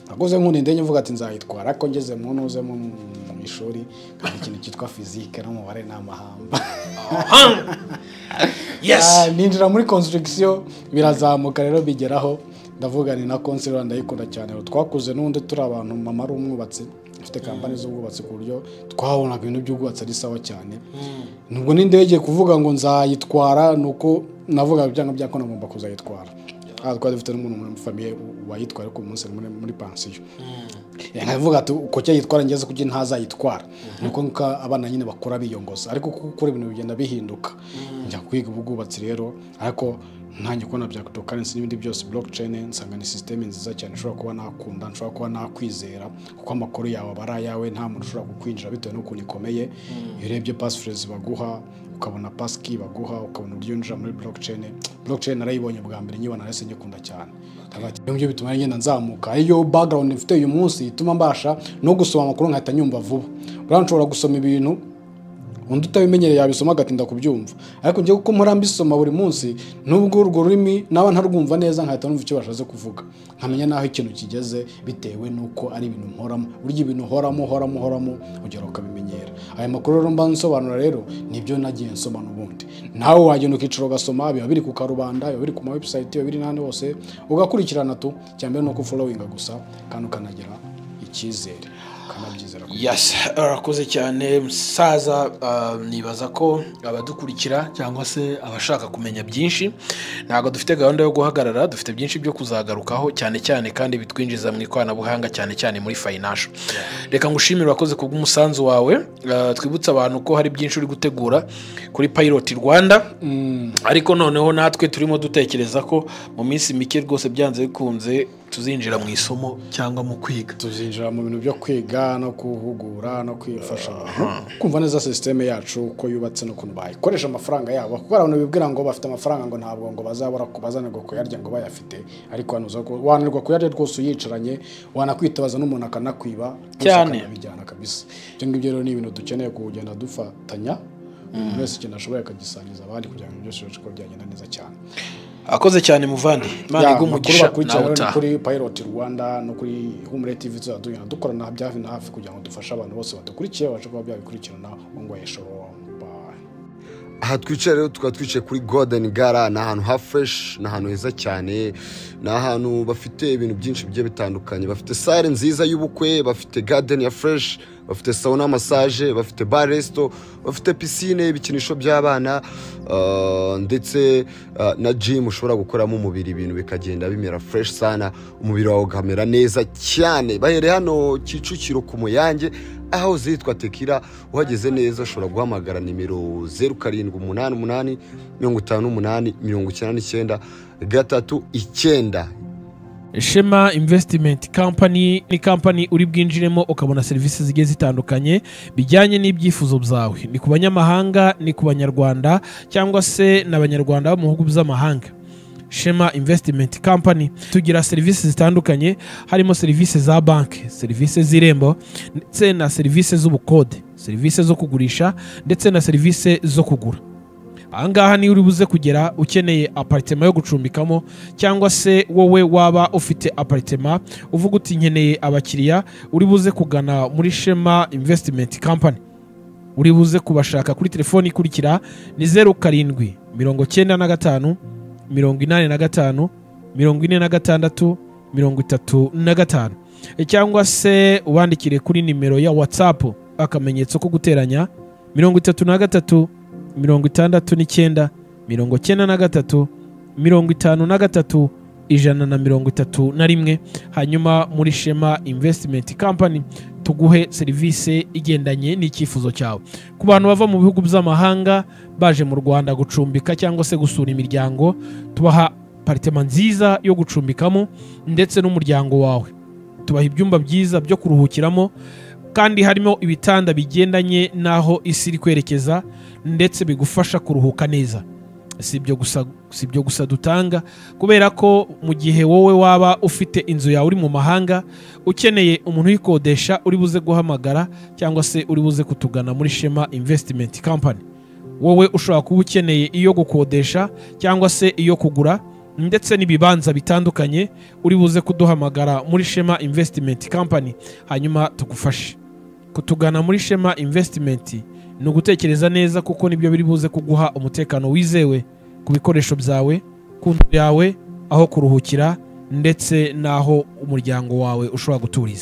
nakuze nkunda indege, mvuga ati nzayitwara. Ariko ngeze mu ntuze mu ishuri hari ikintu cyitwa physique n'umubare n'amahamba. Ninjira muri construction birazamuka rero bigeraho ndavuga ni na construction ndayikunda cyane. Twakuze n'undi turi abantu, mama ari umwubatsi, afite kampani z'ubwubatsi, ku buryo twabonaga ibintu by'ubwubatsi ari sawa cyane. Nubwo n'indege kuvuga ngo nzayitwara, nuko navuga byanga byako nagomba kuzayitwara. Twari dufite n'umuntu muri famille wayitwara, ariko uyu munsi ari muri pansiyo. Nkavuga ati uko cyayitwara ngeze kuki ntazayitwara, nuko nka abana nyine bakora biyongoza, ariko kuko ukora ibintu bigenda bihinduka. Njya kwiga ubwubatsi rero, ariko ntangiye kubona bya cryptocurrency n'ibindi byose, blockchain, nsanga ni system nziza cyane nshobora kuba nakunda, nshobora kuba nakwizera, kuko amakuru yawe aba ari ayawe, nta muntu ushobora kukwinjira bitewe n'ukuntu ikomeye. Iyo urebye passphrase baguha, ukabona passkey baguha, ukabona uburyo winjira muri blockchain. Blockchain narayibonye bwa mbere, nyibona nahise nyikunda cyane. Ndavuga ati, ibyo bituma ngenda nzamuka. Iyo background mfite uyu munsi ituma mbasha no gusoma amakuru nkahita nyumva vuba. Buriya nshobora gusoma ibintu undi utabimenyereye yabisoma agatinda kubyumva, ariko njye kuko mpora mbisoma buri munsi, nubwo urwo rurimi naba ntarwumva neza, nkahita numva icyo bashatse kuvuga, nkamenya n'aho ikintu kigeze, bitewe n'uko ari ibintu nkoramo. Burya ibintu uhoramo uhoramo uhoramo ugera ukabimenyera. Aya makuru rero mba nsobanura rero nibyo nagiye nsoma n'ubundi. Nawe wagenda ukicara ugasoma, biba biri ku karubanda, biba biri ku ma website, biba biri n'ahandi hose, ugakurikirana tu. Icya mbere ni uko followinga gusa, kandi ukanagira icyizere, ukanabyizera. Yes, urakoze cyane musaza. Nibaza ko abadukurikira cyangwa se abashaka kumenya byinshi, ntabwo dufite gahunda yo guhagarara, dufite byinshi byo kuzagarukaho, cyane cyane kandi bitwinjiza mu ikoranabuhanga, cyane cyane muri financial. Reka ngushimire, urakoze kubw'umusanzu wawe. Twibutse abantu ko hari byinshi uri gutegura kuri Pilot Rwanda, ariko noneho natwe turimo dutekereza ko mu minsi mike rwose byanze bikunze tuzinjira mu isomo cyangwa mu kwiga. Tuzinjira mu bintu byo kwiga no guhugura no kwifasha abantu kumva neza sisiteme yacu uko yubatse n'ukuntu bayikoresha amafaranga yabo, kuko hari abantu bibwira ngo bafite amafaranga, ngo ntabwo ngo bazabura bazanirwa kuyarya ngo bayafite, ariko hano uza wananirwa kuyarya rwose uyicaranye, wanakwitabaza n'umuntu akanakwiba rwose, akanabijyana kabisa. Ibyo ngibyo rero ni ibintu dukeneye kugenda dufatanya, umuntu wese ikintu ashoboye akagisangiza abandi kugira ngo byose bibashe kuba byagenda neza cyane. Akoze cyane muvandi, Imana Ya, iguhe amakuru umugisha. bakurikirana Nawe rero ni utaha. kuri Pilot Rwanda no kuri Humure TV, tuzajya tugenda dukorana bya hafi na hafi kugira ngo dufashe abantu bose badukurikiye babashe kuba byabikurikirana. Ngo shalom, bye. Aha twicaye rero, tukaba twicaye kuri Golden Gala. Ni ahantu ha fresh, ni ahantu heza cyane, ni ahantu bafite ibintu byinshi bigiye bitandukanye. Bafite salle nziza y'ubukwe, bafite garden ya fresh, bafite sauna, massage, bafite bar, resto, bafite piscine, ibikinisho by'abana, ndetse na gym ushobora gukoramo umubiri, ibintu bikagenda bimera fresh sana, umubiri wawe ukamera neza cyane. Bahereye hano Kicukiro ku Muyange, aho zitwa Tekira. Uhageze neza ushobora guhamagara nimero 0788 58 99 39. Shema Investment Company ni company uri bwinjiremo ukabona serivisi zigiye zitandukanye bijyanye n'ibyifuzo byawe. Ni ku banyamahanga, ni ku banyarwanda cyangwa se n'abanyarwanda bo mu bihugu by'amahanga. Shema Investment Company tugira serivisi zitandukanye, harimo serivisi za banki, serivisi z'Irembo, ndetse na serivisi z'ubukode, serivisi zo kugurisha ndetse na serivisi zo kugura. Ahangaha niyo uri buze kugera ukeneye apartment yo gucumbikamo, cyangwa se wowe waba ufite apartment uvuga uti nkeneye abakiriya, uri buze kugana muri Shema Investment Company. Uri buze kubashaka kuri telefoni ikurikira, ni 0795 85 46 35, cyangwa se ubandikire kuri nimero ya WhatsApp, akamenyetso ko guteranya 33 69 93 53 131. Hanyuma muri Shema Investment Company tuguhe serivisi igendanye n'icyifuzo cyawe. Ku bantu bava mu bihugu by'amahanga baje mu Rwanda gucumbika cyangwa se gusura imiryango, tubaha apartment nziza yo gucumbikamo ndetse n'umuryango wawe. Tubaha ibyumba byiza byo kuruhukiramo, kandi harimo ibitanda bigendanye n'aho isi iri kwerekeza, ndetse bigufasha kuruhuka neza. Si ibyo gusa dutanga, kubera ko mu gihe wowe waba ufite inzu yawe uri mu mahanga ukeneye umuntu uyikodesha, uri buze guhamagara cyangwa se uri buze kutugana muri Shema Investment Company. Wowe ushobora kuba ukeneye iyo gukodesha cyangwa se iyo kugura ndetse n'ibibanza bitandukanye, uri buze kuduhamagara muri Shema Investment Company hanyuma tugufashe. Kutugana muri Shema Investment ni ugutekereza neza, kuko nibyo biri buze kuguha umutekano wizewe ku bikoresho byawe, ku nzu yawe, aho kuruhukira ndetse n'aho umuryango wawe ushobora guturiza.